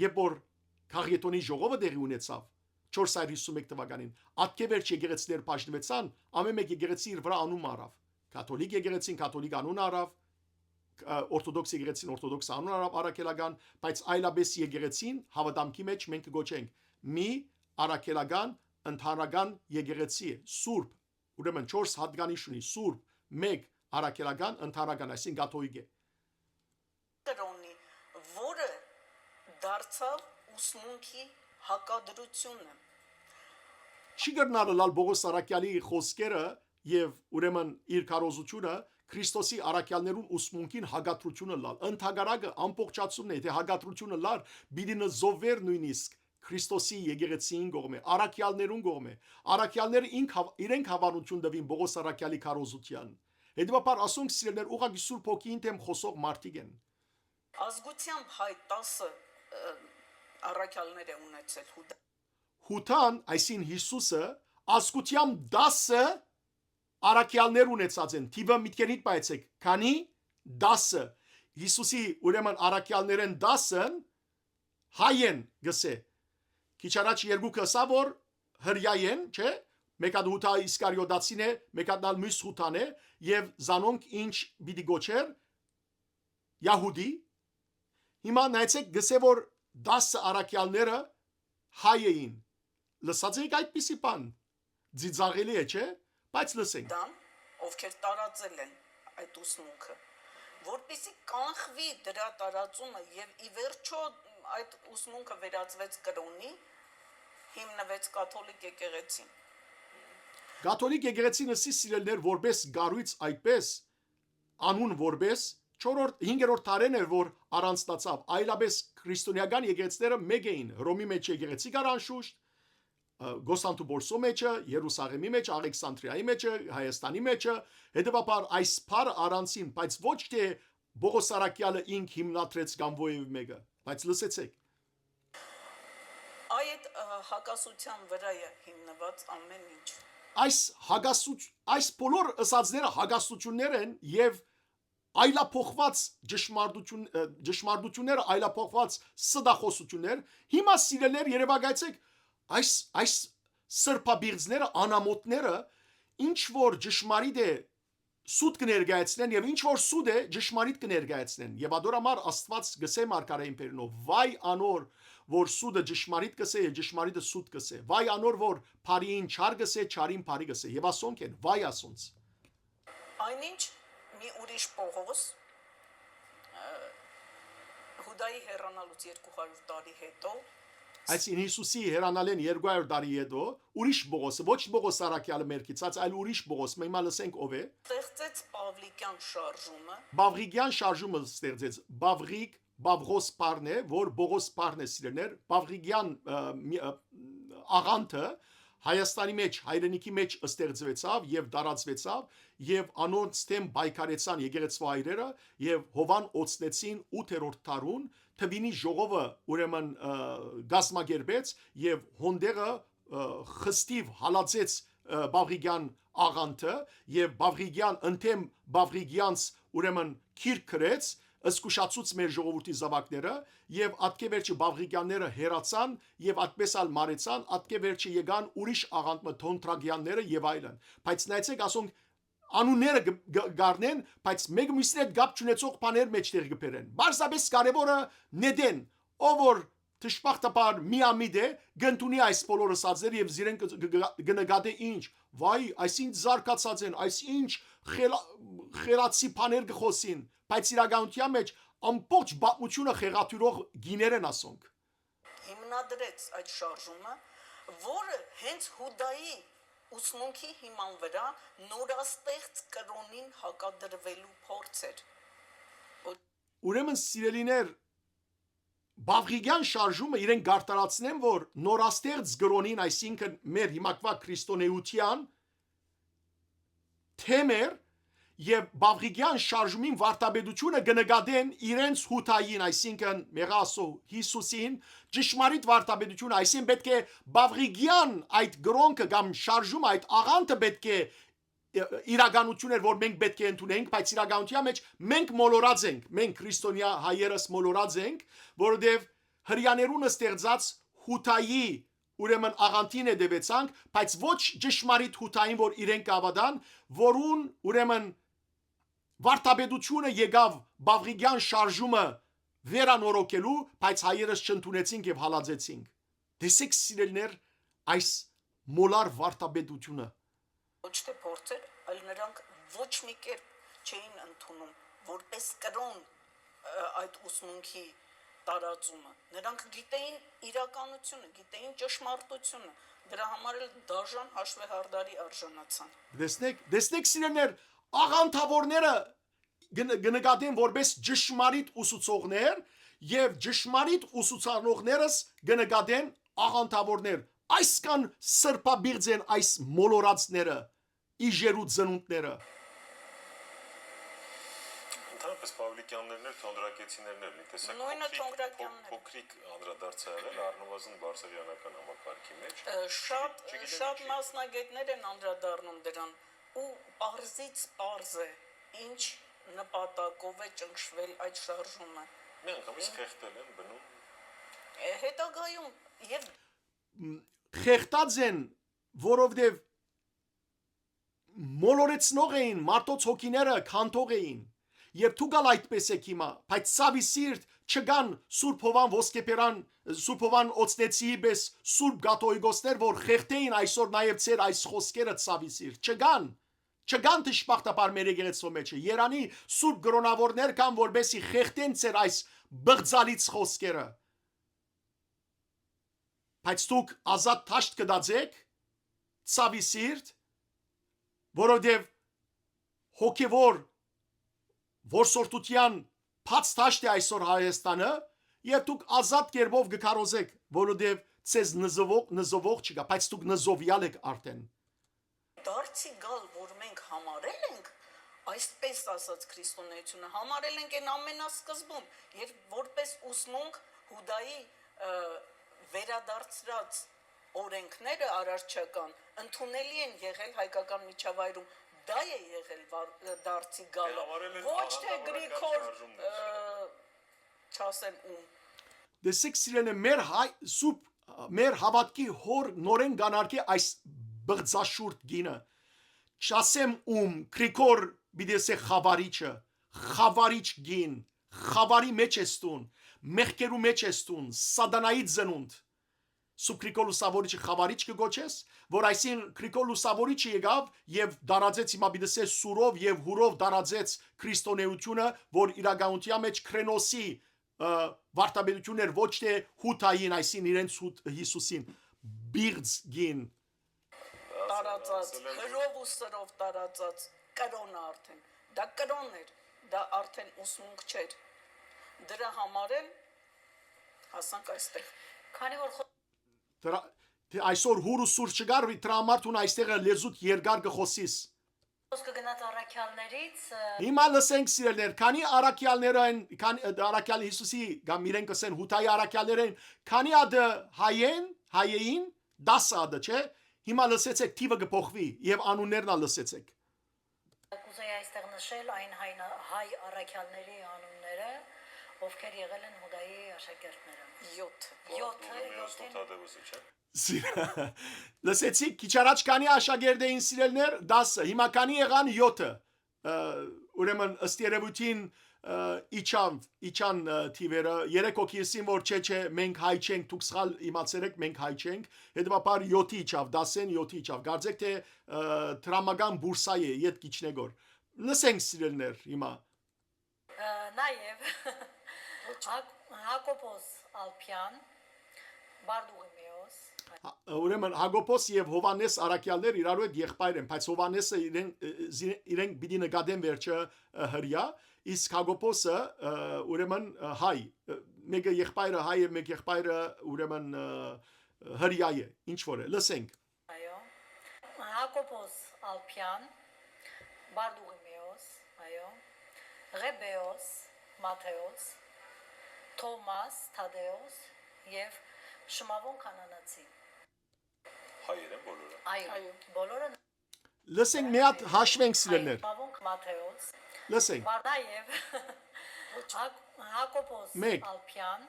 երբ որ Քաղեթոնի ժողովը տեղի ունեցավ չորս հարյուր հիսուն մէկ թվականին, ատկէ վերջ եկեղեցիներ բաժնուեցան, ամէն մէկ եկեղեցի իր վրայ անուն մը առաւ։ Կաթոլիկ եկեղեցին կաթոլիկ անուն առաւ, ը, օրթոդոքս եկեղեցին օրթոդոքս անուն առաւ առաքելական, բայց այլապես եկեղեցին հաւատամքի մէջ մենք կը կոչենք մի առաքելական ընդհանրական եկեղեցի է, սուրբ, ուրեմն չորս հատկանիշ ունի, սուրբ, մէկ, առաքելական, ընդհանրական, այսինքն կաթողիկ է։ կրոնի, որը դարձաւ ուսմունքի հակադրությունը։ Չի կրնար ըլալ Պողոս Առաքեալի խօսքերը եւ ուրեմն իր քարոզութիւնը Քրիստոսի առաքեալներուն ուսմունքին հակադրութիւն ըլալ։ Ընդհակառակը, ամբողջացումն է, թէ հակադրութիւն ըլլար, պիտի նզովվեր նոյնիսկ Քրիստոսի եկեղեցիին կողմէ, առաքեալներուն կողմէ։ Առաքեալները ինք հաւ-, իրենք հաւանութիւն տուին Պողոս Առաքեալի քարոզութեան։ Հետեւաբար, ասոնք, սիրելիներ, ուղղակի Սուրբ Հոգիին դէմ խօսող մարդիկ են։ Ազգությամբ հայ տասը, ը, առաքյալներ է ունեցել Յուդա։ Յուդան, այսինքն Յիսուսը, ազգությամբ տասը առաքյալներ ունեցած են։ Թիվը մտքերիդ պայեցեք, քանի՞, տասը։ Յիսուսի, ուրեմն, առաքյալներէն տասն հայ են, գսէ։ Քիչ առաջ երկուքը ըսաւ, որ հրեայ են, չէ՞։ Մէկ հատ Յուդա Իսկարիոտացին է, մէկ հատ ալ միւս Յուդան է, եւ զանոնք ինչ պիտի գոչեր, Յահուդի։ Հիմա նայեցեք, գսէ, որ տասը առաքյալները հայ էին։ Լսած էիք այդպիսի բան։ Ծիծաղելի է, չէ՞։ Բայց լսենք։ Դան, ովքեր տարածել են այդ ուսմունքը, որպեսզի կանխուի դրա տարածումը, եւ ի վերջո այդ ուսմունքը վերածվեց կրոնի, հիմնվեց կաթոլիկ եկեղեցին։ Կաթոլիկ եկեղեցին, ըսի, սիրելիներ, որպես կառոյց, այդպես անուն որպես չորրորդ, հինգերորդ դարէն էր, որ առանձնացաւ, այլապես քրիստոնեական եկեղեցիները մէկ էին, Հռոմի մէջ եկեղեցի կար անշուշտ, ը, Կոստանդնուպոլսոյ մէջը, Երուսաղէմի մէջ, Աղեքսանդրիայի մէջը, Հայաստանի մէջը, հետեւաբար այս բառը առանձին, բայց ոչ թէ Պողոս Առաքեալը ինք հիմնադրեց կամ որեւէ մէկը, բայց լսեցեք։ Այդ, ը, հակասության վրա է հիմնված ամեն ինչ։ Այս հակասուց-, այս բոլոր ըսածները հակասություններ են եւ այլափոխված ճշմարտություն-, ը, ճշմարտությունները այլափոխված ստախոսություններ։ Հիմա, սիրելիներ, երևակայեցեք այս, այս սրբապիղձները, անամոթները, ինչ որ ճշմարիտ է, սուտ կը ներկայացնեն, եւ ինչ որ սուտ է, ճշմարիտ կը ներկայացնեն։ Եւ ադոր համար Աստուած գսէ մարգարէին Պերնով. «Վայ անոր, որ սուտը ճշմարիտ կսէ եւ ճշմարիտը սուտ կսէ։ Վայ անոր, որ բարիին չար կսէ, չարին բարի կսէ»։ Եւ ասոնք են, վայ ասոնց։ Այնինչ, մի ուրիշ Պողոս, ը, Յուդայի հեռանալուց երկու հարյուր տարի հետո, Այսինքն, Յիսուսի հեռանալէն երկու հարյուր տարի յետոյ, ուրիշ Պողոսը, ոչ Պողոս Առաքեալը մեր գիծած, այլ ուրիշ Պողոս, մը հիմա լսենք ով է։ Ստեղծեց Պավլիկյան շարժումը։ Պավղիկյան շարժումը ստեղծեց։ Պավղիկ, Պավղոս բառն է, որ Պողոս բառն է, սիրելիներ, Պավղիկյան, ը, մի, ը, աղանթը Հայաստանի մեջ, հայրենիքի մեջ ստեղծվեցաւ եւ տարածվեցաւ, եւ անոնց դէմ պայքարեցան եկեղեցվա հայրերը, եւ Հովան օծնեցին ութերորդ դարուն, Թվինի ժողովը, ուրեմն, ը, կազմակերպեց եւ հոնդեղը, ը, խստիվ հալածեց, ը, Պավղիկյան աղանթը, եւ Պավղիկյան, ընդդեմ Պավղիկյանց, ուրեմն, գիրք գրեց, զգուշացուց մեր ժողովուրդի զաւակները, եւ ատկէ վերջը Պավղիկյանները հեռացան եւ այդպես ալ մարեցան, ատկէ վերջը եկան ուրիշ աղանդ մը, Թոնտրակյանները եւ այլն։ Բայց նայեցեք, ասոնք անունները գ-, գ-, գառնեն, բայց մեկը մյուսին հետ կապ չունեցող բաներ մեջտեղ կը բերեն։ Պարզապես կարեւորը նետեն, ով որ դժբախտաբար միամիտ է, կընդունի այս բոլոր ըսածները եւ զիրեն կը, կը, կը, կը նկատե ինչ, վայ, այս ինչ զարգացած են, այս ինչ խելա-, խելացի բաներ կը խոսին, բայց իրականության մեջ ամբողջ պատմությունը խեղաթյուրող գիներ են ասոնք։ Հիմնադրեց այդ շարժումը, որը հենց Յուդայի ուսմունքի հիման վրա նորաստեղծ կրոնին հակադրվելու փորձ էր։ Ուրեմն, սիրելիներ, Պավղիկյան շարժումը իրեն կարտարացնեն, որ նորաստեղծ կրոնին, այսինքն մեր հիմակվա քրիստոնեության թեմ էր, եւ Պավղիկյան շարժումին վարդապետությունը կը նկատեն իրենց Յուդային, այսինքն մեղասու Յիսուսին, ճշմարիտ վարդապետությունը, այսինքն պետք է Պավղիկյան այդ կրոնքը կամ շարժումը, այդ աղանթը պետք է, ը, իրականություն էր, որ մենք պետք է ընդունենք, բայց իրականության մեջ մենք մոլորած ենք, մենք քրիստոնեայ հայերս մոլորած ենք, որովհետեւ հրեաներուն ստեղծած Յուդայի, ուրեմն, աղանթին հետեւեցանք, բայց ոչ ճշմարիտ Յուդային, որ իրենք կ'աւատան, որուն, ուրեմն, վարդապետությունը եկաւ Պավղիկյան շարժումը վերանորոգելու, բայց հայերս չընդունեցինք եւ հալածեցինք։ Տեսեք, սիրելիներ, այս մոլար վարդապետութիւնը։ Ոչ թե փորձեր, այլ նրանք ոչ մի կերպ չէին ընդունում որպես կրօն, ը, այդ ուսմունքի տարածումը։ Նրանք գիտեին իրականությունը, գիտեին ճշմարտությունը, դրա համար էլ դաժան հաշվեհարդարի արժանացան։ Տեսնեք, տեսնեք, սիրելիներ, աղանդավորները կը ն-, կը նկատեն որպես ճշմարիտ ուսուցողներ եւ ճշմարիտ ուսուցանողներս կը նկատեն աղանդավորներ։ Այսքան սրբապիղծ են այս մոլորածները, իժերու ծնունդները։ Ընդհանրապես Պավլիկյաններն էլ, Թոնգրակեցիներն էլ, մի տեսակ Նոյնը փոքրիկ, Թոնգրակյաններ։ Փոք-, փոքրիկ անդրադարձ ա եղել, առնվազն բարսեղյանական համակարգի մեջ։ Ը, շատ, Չգիտեմ շատ ինչի։ Մասնագետներ են անդրադառնում դրան, ու պարզից պարզ է, ինչ նպատակով է ճնշվել այդ շարժումը։ Միանգամից Ին- խեղդել են բնում։ Ը, հետագայում եւ Մ, խեղդած են, որովհետեւ մոլորեցնող էին, մարդոց հոգիները քանդող էին։ Եւ դուք ալ այդպես եք հիմա, բայց ցաւի սիրտ չկան Սուրբ Հովան Ոսկեբերան, Սուրբ Հովան Օծնեցիի պես Սուրբ Կաթողիկոսներ, որ խեղդեին այսօր նաեւ ձեր այս խոսքերը, ցաւի սիրտ, չկան, չկան դժբախտաբար մեր եկեղեցւոյ մեջը։ Երանի Սուրբ կրօնավորներ կան, որպեսզի խեղդեն ձեր այս բղծալից խոսքերը։ Բայց դուք ազատ դաշտ կը դածեք, ցաւի սիրտ, որովհետեւ հոգեվոր որսորդութեան բաց դաշտ է այսօր Հայաստանը, եւ դուք ազատ կերպով կը քարոզեք, որովհետեւ ձեզ նզովող, նզովող չկայ, բայց դուք նզովեալ եք արդեն։ Դարձի գալ, որ մենք համարել ենք, այսպես ասած քրիստոնեությունը, համարել ենք այն ամենասկզբում, երբ որպես ուսմունք Յուդայի, ը, վերադարձրած օրենքները արարչական ընդունելի են եղել հայկական միջավայրում, դա է եղել վար-, դարձի գալը, Դե համարել են ոչ թե աղանդավորական Գրիգոր, շարժումներ։ Ը, չասեմ ում։ Տեսեք, սիրելիներ, մեր հայ-, սուրբ, մեր հաւատքի հօր նորէն կ'անարգէ այս բղծաշուրթ կինը։ Չասեմ ում, Գրիգոր պիտի ասէ խավարիչը, խավարիչ կին, խավարի մեջ ես դուն, մեղքերու մեջ ես դուն, սատանայի ծնունդ։ Սուրբ Գրիգոր Լուսավորիչը խավարիչ կը կոչես, որ այսին Գրիգոր Լուսավորիչը եկաւ եւ տարածեց, հիմա պիտի ասէ սուրով եւ հուրով տարածեց քրիստոնեությունը, որ իրականության մեջ Քրենոսի, ը, վարդապետությունն էր, ոչ թե Յուդային, այսին իրենց Յուդ-, Յիսուսին, բիղծ գին։ Տարածած, հրով ու սրով տարածած կրոնը արդեն։ Դա կրոն էր, դա արդեն ուսմունք չէր։ Դրա համար էլ հասանք այստեղ։ Քանի որ խո- Դրա, դե այսօր հուր ու սուր չկար, դրա համար դուն այստեղ լեզուտ երկար կը խոսիս։ Խոսքը գնաց առաքյալներից, ը, Հիմա լսենք, սիրելիներ, քանի առաքյալները են, քանի, առաքյալ Յիսուսի, կամ իրենք կ'ըսեն Յուդայի առաքյալներ են, քանի ատը հայ են, հայ էին, դաս ատը, չէ՞։ Հիմա լսեցեք, թիվը կը փոխուի եւ անուններն ալ լսեցեք։ Կուզեի այստեղ նշել այն հայ, հայ առաքյալների անունները, ովքեր եղել են Յուդայի աշակերտները։ Յոթ։ Յոթը, Բարթոլոմեոս յոթին Թադեոսը, չէ՞։ Սի-, լսեցիք, քիչ առաջ քանի աշակերտ էին, սիրելիներ, դասը, հիմա քանի եղան, յոթը։ Ը, ուրեմն, ըստ երևույթին, ը, իջան, իջան, ը, թիվերը, երեք հոգի ըսին, որ չէ, չէ, մենք հայ չենք, դուք սխալ իմացեր եք, մենք հայ չենք, հետևաբար յոթի իջաւ, դասեն յոթի իջաւ, կարծեք թե, ը, դրամական բուրսա է, յետ կ'իջնե գոր։ Լսենք, սիրելիներ, հիմա։ Ը, նաև Հակ-, Հակոբոս Ալփյան, Բարդուղիմեոս։ Հա, ուրեմն Հակոբոս եւ Հովհաննէս առաքյալներ իրարու հետ եղբայր են, բայց Հովհաննէսը իրեն, ը, զի-, իրենք պիտի նկատեն վերջը, ը, հրեա, իսկ Հակոբոսը, ը, ուրեմն, ը, հայ, ը, մեկը եղբայրը հայ է, մեկ եղբայրը ուրեմն, ը, հրեա է, ինչ որ է, լսենք։ Այո։ Հակոբոս Ալփյան, Բարդուղիմեոս, այո, Ղեբեոս, Մաթեոս, Թովմաս, Թադեոս եւ Շմավոն Քանանացի։ Հայեր են բոլորը։ Այո, Այո։ բոլորը Լսենք, մի հատ հաշվենք, սիրելիներ։ Շմավոն Մաթեոս, Լսենք։ Բարդա եւ Հակ-, Հակոբոս Մեկ։ Ալփյան,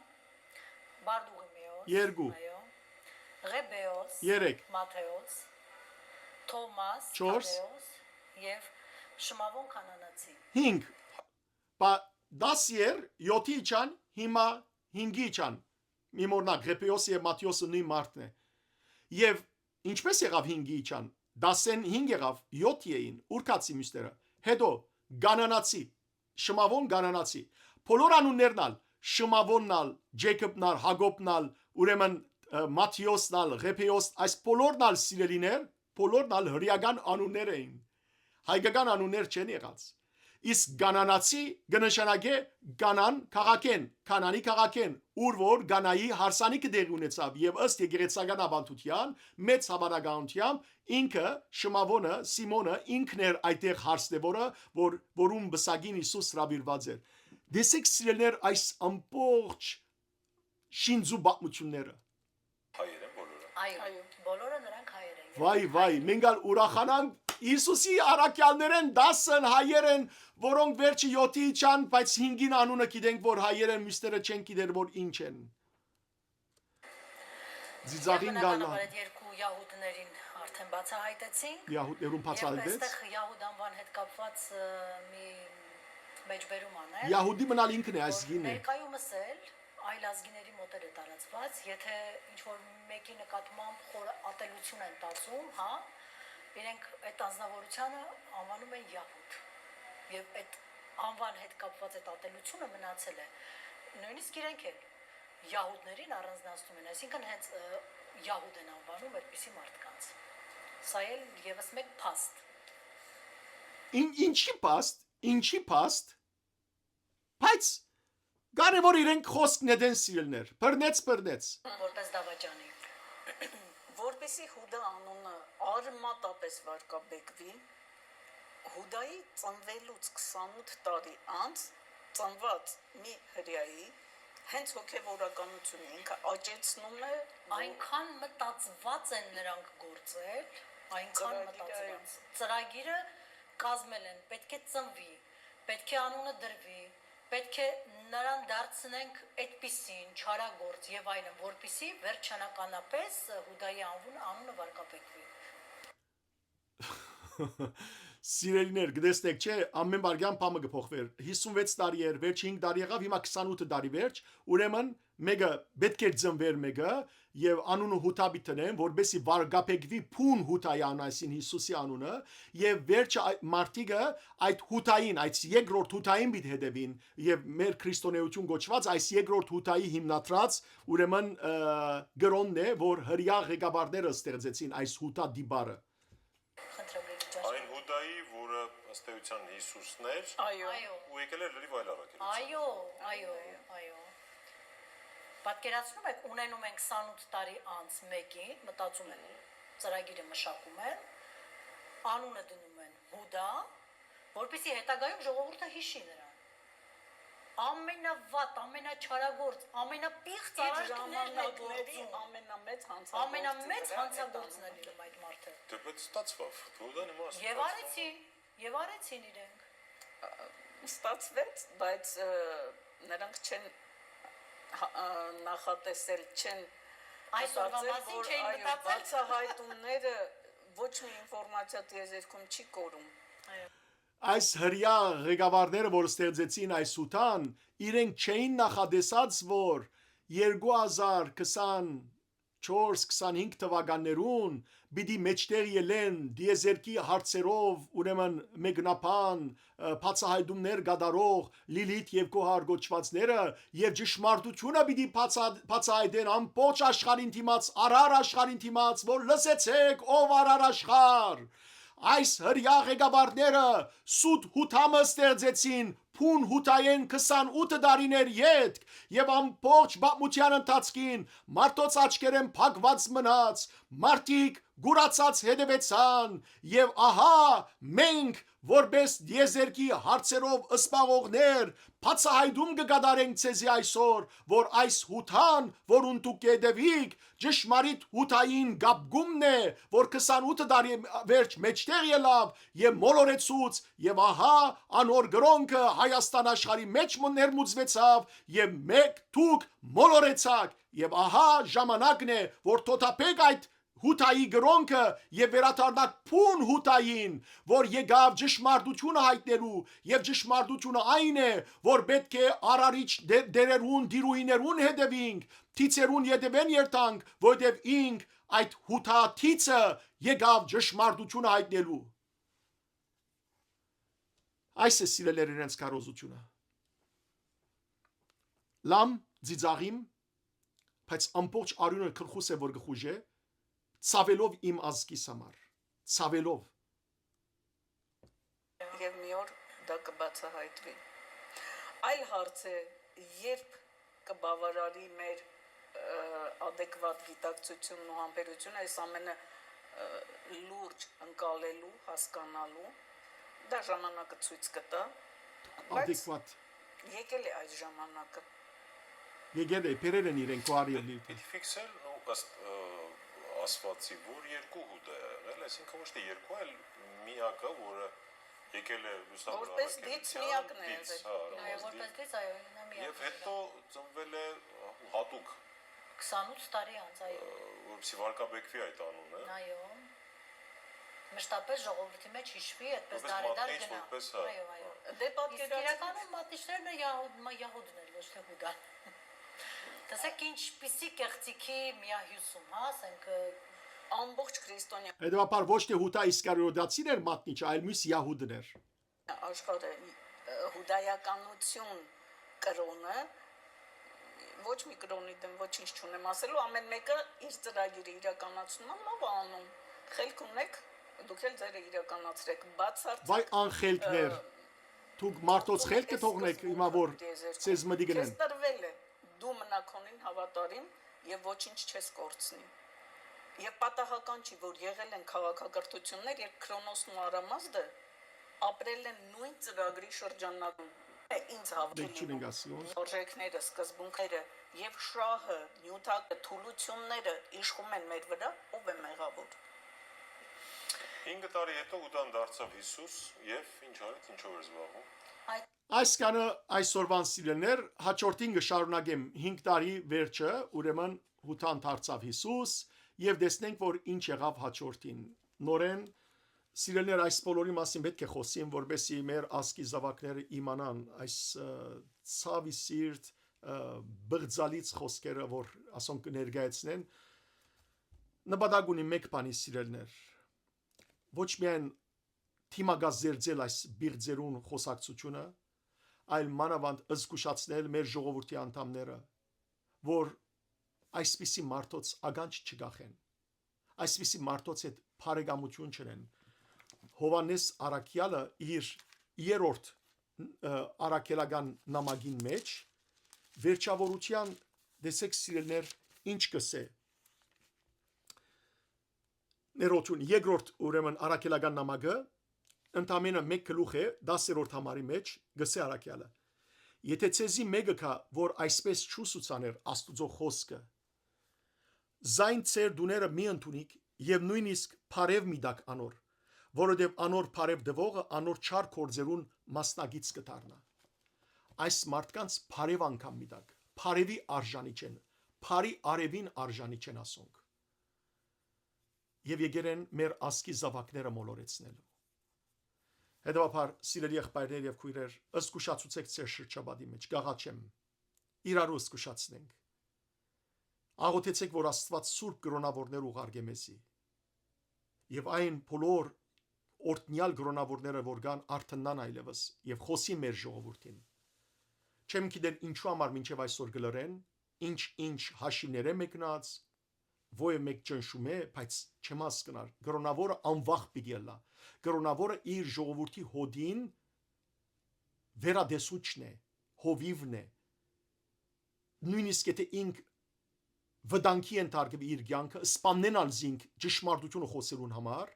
Բարդուղիմեոս, Երկու։ Այո, Ղեբեոս, Երեք։ Մաթեոս, Թովմաս, Չորս։ Թադեոս եւ Շմավոն Քանանացի։ Հինգ։ Պա-, դաս էր, յոթի իջան, հիմա հինգի իջան։ Մի մոռնաք, Ղեբեոս եւ Մաթեոսը նոյն մարդն է։ Եւ ինչպե՞ս եղաւ հինգի իջան, դասէն հինգ եղաւ, յոթ էին, ուրքացի մյուսները, հետո Գանանացի, Շմաւոն Գանանացի, բոլոր անուններն ալ, Շմաւոնն ալ, Ջեյքոբն ալ, Յակոբն ալ, ուրեմն, ը, Մաթիոսն ալ, Ղեբեոս, այս բոլորն ալ, սիրելիներ, բոլորն ալ հրեական անուններ էին։ Հայկական անուններ չեն եղած։ Իսկ Գանանացի կը նշանակէ Կանան քաղաքէն, Կանանի քաղաքէն, ուր որ Կանայի հարսանիքը տեղի ունեցաւ եւ ըստ եկեղեցական աւանդութեան, մեծ հաւանականութեամբ ինքը, Շմաւոնը, Սիմոնը, ինքն էր այդտեղ հարսնեւորը, որ, որուն պսակին Յիսուս հրաւիրուած էր։ Տեսեք, սիրելիներ, այս ամբողջ շինծու պատմութիւնները։ Հայեր են բոլորը։ Այո, այո, բոլորը նրանք հայեր են։ Վայ, վայ, մենք ալ ուրախանանք Յիսուսի առաքեալներէն դասն հայեր են, որոնք վերջը յոթի իջան, բայց հինգին անունը գիտենք, որ հայեր են, մյուսները չեն գիտեր, որ ինչ են։ Ծիծաղին գալլա։ Բնականաբար, այդ երկու յահուդներին արդեն բացահայտեցինք։ Յահուդներուն բացահայտեց։ Եվ այստեղ յահուդ անվան հետ կապված, ը, մի մեջբերում անել, Յահուդի մնալ ինքն է, որ այս գինը։ Ներկայումս էլ այլ ազգիների մոտեր է տարածված, եթե ինչ-որ մեկի նկատմամբ խորը ատելություն են տածում, հա, իրենք այդ անձնավորությանը անվանում են յահուդ։ Եվ այդ անվան հետ կապված այդ ատելությունը մնացել է։ Նույնիսկ իրենք էլ յահուդներին առանձնացնում են, այսինքն հենց, ը, յահուդ են անվանում այդպիսի մարդկանց։ Սա էլ ևս մեկ փաստ։ Ին-, ինչի փաստ, ինչի փաստ, բայց կարեւոր իրենք խոսք նետեն, սիրելիներ, բռնեց, բռնեց։ Որպես դավաճանի։ Որպեսզի Յուդա անունը արմատապես վարկաբեկվի, Յուդայի ծնվելուց քսանութ տարի անց ծնված մի հրեայի հենց հոգեվորականությունը ինքը աճեցնում է, որ Այնքան մտածված են նրանք գործել, այնքան Ծրագիրը մտածված։ Ծրագիրը կազմել են, պետք է ծնվի, պետք է անունը դրվի, պետք է նրան դարձնենք այդպիսին, չարագործ եւ այլն, որպեսզի վերջնականապես Յուդայի անուն, անունը վարկաբեկվի։ Սիրելիներ, կտեսնեք, չէ, ամէն վայրկեան բանը կը փոխուէր։ Հիսունվեց տարի էր, վերջը հինգ տարի եղաւ, հիմա քսանութ տարի վերջ, ուրեմն մէկը պէտք էր ծնուէր մէկը, եւ անունը Յուդա պիտի դնեն, որպեսզի վարկաբեկուի բուն Յուդայի անուն, այսինքն Յիսուսի անունը, եւ վերջը այ-, մարդիկը այդ Յուդային, այդ երկրորդ Յուդային պիտի հետեւին, եւ մեր քրիստոնէություն կոչուած այս երկրորդ Յուդայի հիմնադրած, ուրեմն, ը, կրոնն է, որ հրեայ ղեկավարները ստեղծեցին այս Յուդա տիպարը։ Խնդրեմ, Լիլիթ ջան։ Այն Յուդայի, որը ըստ էության Յիսուսն էր, Այո։ Այո, ու եկել էր լրիվ այլ առաքելությամբ։ Այո, այո, այո։ Պատկերացնում եք, ունենում ենք քսանութ տարի անց մեկին, մտածում են, ծրագիրը մշակում են, անունը դնում են Յուդա, որպեսզի հետագայում ժողովուրդը հիշի նրան։ Ամենավատ, ամենաչարագործ, ամենապիղծ Իր արարքներն է ժամանակների գործում։ Ամենամեծ հանցագործը Ամենամեծ դրա հանցագործն է այդ անունը։ Լինում այդ մարդը։ Դե, բայց ստացվավ, Յուդան իմը Եվ ստացվավ։ Արեցին, եւ արեցին իրենք։ Ստացվեց, բայց, ը, նրանք չեն հա-, ը, նախատեսել, չեն Այսօրվա մտածել, մասին որ, չէին այո, մտածել։ Բացահայտումները ոչ մի ինֆորմացիա տիեզերքում չի կորում։ Այս հրեայ ղեկավարները, որ ստեղծեցին այս Յուդան, իրենք չէին նախատեսած, որ երկու հազար քսանչորս քսանհինգ թվականներուն պիտի մէջտեղ ելեն տիեզերքի հարցերով, ուրեմն մեկնաբան, ը, բացահայտումներ կատարող Լիլիթ եւ Գոհար կոչվածները, եւ ճշմարտությունը պիտի բացա-, բացահայտեն ամբողջ աշխարհին դիմաց, առար աշխարհին դիմաց, որ լսեցեք, ով առար աշխարհ։ Այս հրեայ ղեկավարները սուտ Յուդա մը ստեղծեցին, բուն Յուդայէն քսանութ տարիներ ետք, եւ ամբողջ պատմութեան ընթացքին մարդոց աչքերէն փակուած մնաց, մարդիկ կուրացած հետեւեցան, եւ ահա մենք, որպես տիեզերքի հարցերով սպաղողներ, բացահայտում կը կատարենք ձեզի այսօր, որ այս Յուդան, որուն դուք կ'հետեւիք, ճշմարիտ Յուդային կապկումն է, որ քսանութ տարի վերջ մէջտեղ ելաւ եւ մոլորեցուց, եւ ահա անոր կրօնքը Հայաստան աշխարհի մէջ մը ներմուծուեցաւ, եւ մէկ դուք մոլորեցաք, եւ ահա ժամանակն է, որ թոթափեք այդ Յուդայի կրօնքը եւ վերադառնաք բուն Յուդային, որ եկաւ ճշմարտությունը հայտնելու, եւ ճշմարտությունը այն է, որ պէտք է արարիչ դե-, դերերուն, տիրուհիներուն հետեւինք, դիցերուն ետեւէն երթանք, որտեւ ինք Այդ Յուդա դիցը եկաւ ճշմարտութիւնը յայտնելու։ Այս է, սիրելիներ, իրենց քարոզութիւնը։ Լամ, ծիծաղիմ, բայց ամբողջ արիւնը գլխուս է որ կը խուժէ, ցաւելով իմ ազգիս համար, ցաւելով։ Եւ մի օր դա կը բացահայտուի։ Այլ հարց է, երբ կը բաւարարի մեր, ը, ադեկվատ գիտակցութիւնն ու համբերությունը այս ամենը, ը, լուրջ ընկալելու, հասկանալու, դա ժամանակը ցոյց կը տայ, բայց Ադեկվատ։ Եկել է այս ժամանակը։ Եկել է, բերել են իրեն քո արիլլի։ Պիտի ֆիքսել ու ըստ, ը, ասվածի, որ երկու Յուդա է եղել, այսինքն ոչ թե երկու, այլ միակը, որը եկել է լուսնավոր Որպես դից առաքելության միակն է դից, եղել։ հա, Այո, որպես որպես դից, այո, նա միակն է եղել։ Եվ հետո ծնվել է հատուկ, քսանութ տարի անց, այո։ ը, որպեսզի վարկաբեկվի այդ անունը։ Այո։ Մշտապես ժողովրդի մեջ հիշուի, այդպես Որպես դարեդար մատնիչ, գնա։ որպես, հա, Այո, այո։ հա։ Դե Իսկ պատկերացնենք իրականում մատնիչներն է Յահուդ-, մա-, Յահուդն էր, ոչ թե Յուդան։ Տեսեք, ինչպիսի կեղծիքի միահիւսում, հա, ասենք, ը, Ամբողջ քրիստոնեայ Հետևաբար ոչ թե Յուդա Իսկարիոտացին էր մատնիչը, այլ մյուս Յահուդն էր։ Աշխարհը, ը, յուդայականություն կրոնը, ոչ մի կրոնի դեմ ոչինչ չունեմ ասելու, ամեն մեկը իր ծրագիրը իրականացնում ա, լավ ա անում, խելք ունեք, դուք էլ ձերը իրականացրեք, բացարձակ, Վայ անխելքներ, ը, դուք մարդոց խելքը թողնեք, հիմա որ ձեզ մտի գնեն։ Քեզ տրվել է, դու մնա քոնին հավատարիմ և ոչինչ չես կորցնի։ Եվ պատահական չի, որ եղել են քաղաքակրթություններ, երբ Քրոնոսն ու Արամազդը ապրել են նոյն ծրագրի շրջանակում։ Ինձ Դեք չունենք, ասիոն։ Արժեքները, սկզբունքները և շահը, նիւթակը, թուլությունները իշխում են մեր վրա, ով է մեղավոր։ Հինգ տարի հետո Յուդան դարձաւ Յիսուս և ինչ արեց, ինչով էր զբաղվում։ Այսքանը այսօրվան, սիրելիներ, հաջորդին կը շարունակեմ հինգ տարի վերջը, ուրեմն Յուդան դարձաւ Յիսուս, և տեսնենք, որ ինչ եղաւ հաջորդին։ Նորէն, սիրելիներ, այս բոլորի մասին պէտք է խօսիմ, որպեսզի մեր ազգի զաւակները իմանան այս, ը, ցաւի սիրտ, ը, բղծալից խօսքերը, որ ասոնք կը ներկայացնեն։ Նպատակ ունի մէկ բանի, սիրելիներ, ոչ միայն դիմակայ զերծել այս պիղծերուն խօսակցութիւնը, այլ մանաւանդ զգուշացնել մեր ժողովրդի անդամները, որ այսպիսի մարդոց ականջ չկախեն, այսպիսի մարդոց հետ բարեկամութիւն չընեն։ Յովհաննէս առաքեալը իր երրորդ, ը, առաքելական նամակին մէջ, վերջաւորութեան, տեսեք, սիրելիներ, ինչ կ'ըսէ։ Ներողություն, երկրորդ, ուրեմն, առաքելական նամակը, ընդամենը մէկ գլուխ է, դասերորդ համարի մէջ, կ'ըսէ առաքեալը. «Եթէ ձեզի մէկը կայ, որ այսպէս չուսուցանէր Աստուծոյ խօսքը, զայն ձեր տուները մի ընդունիք եւ նոյնիսկ բարեւ մի տաք անոր, որովհետեւ անոր բարեւ տուողը անոր չար գործերուն մասնակից կը դառնայ»։ Այս մարդկանց բարեւ անգամ մի տաք, բարեւի արժանի չեն, բարի արեւին արժանի չեն ասոնք։ Եւ եկել են մեր ազգի զաւակները մոլորեցնելու։ Հետեւաբար, սիրելի եղբայրներ եւ քոյրեր, զգուշացուցէք ձեր շրջապատի մէջ, կ'աղաչեմ, իրարու զգուշացնենք։ Աղօթեցեք, որ Աստուած սուրբ կրոնաւորներ ուղարկէ մեզի, եւ այն բոլոր օրհնեալ կրոնաւորները, որ կան, արթննան այլեւս եւ խօսին մեր ժողովուրդին։ Չեմ գիտեր ինչու համար մինչեւ այսօր կը լռեն, ինչ-ինչ հաշիվներէ մեկնած, ոեւ մէկ ճնշում է, բայց չեմ հասկնար, կրոնաւորը անվախ պիտի ըլլայ։ Կրոնաւորը իր ժողովուրդի հօդին վերատեսուչն է, հովիւն է։ Նոյնիսկ եթէ ինք վտանգի ենթարկուի իր կեանքը, սպաննեն ալ զինք ճշմարտութիւնը խօսելուն համար,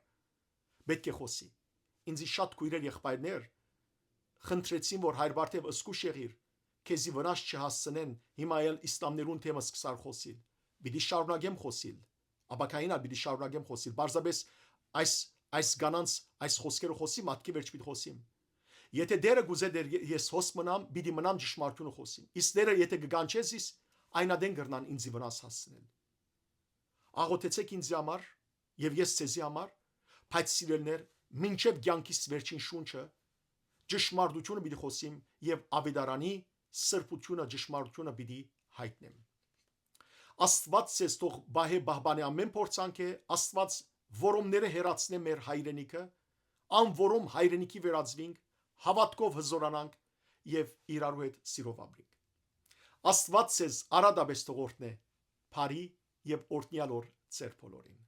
պէտք է խօսի։ Ինձի շատ քոյրեր, եղբայրներ խնդրեցին, որ հայր Բարթեւ, զգուշ եղիր, քեզի վնաս չհասցնեն, հիմա ալ իսլամներուն թեմը սկսար խօսիլ։ Պիտի շարունակեմ խօսիլ, ապագային ալ պիտի շարունակեմ խօսիլ։ Պարզապէս այս, այս կանանց այս խօսքերը խօսիմ, ատկի վերջ պիտի խօսիմ։ Եթէ Տէրը կ'ուզէ, Տէր, ե-, ես հոս մնամ, պիտի մնամ ճշմարտութիւնը խօսիմ։ Իսկ Տէրը եթէ կը կանչէ զիս, այն ատեն կրնան ինձի վնաս հասցնել։ Աղօթեցեք ինձի համար, եւ ես ձեզի համար, բայց, սիրելիներ, մինչեւ կեանքիս վերջին շունչը ճշմարտութիւնը պիտի խօսիմ եւ աւետարանի սրբութիւնը, ճշմարտութիւնը պիտի յայտնեմ։ Աստուած ձեզ թող պահէ պահպանէ ամէն փորձանքէ, Աստուած որոմները հեռացնէ մեր հայրենիքը, ան որոմ հայրենիքի վերածուինք, հաւատքով հզորանանք եւ իրարու հետ սիրով ապրինք։ Աստուած ձեզ արատապէս թող օրհնէ, բարի եւ օրհնեալ օր ձեր բոլորին։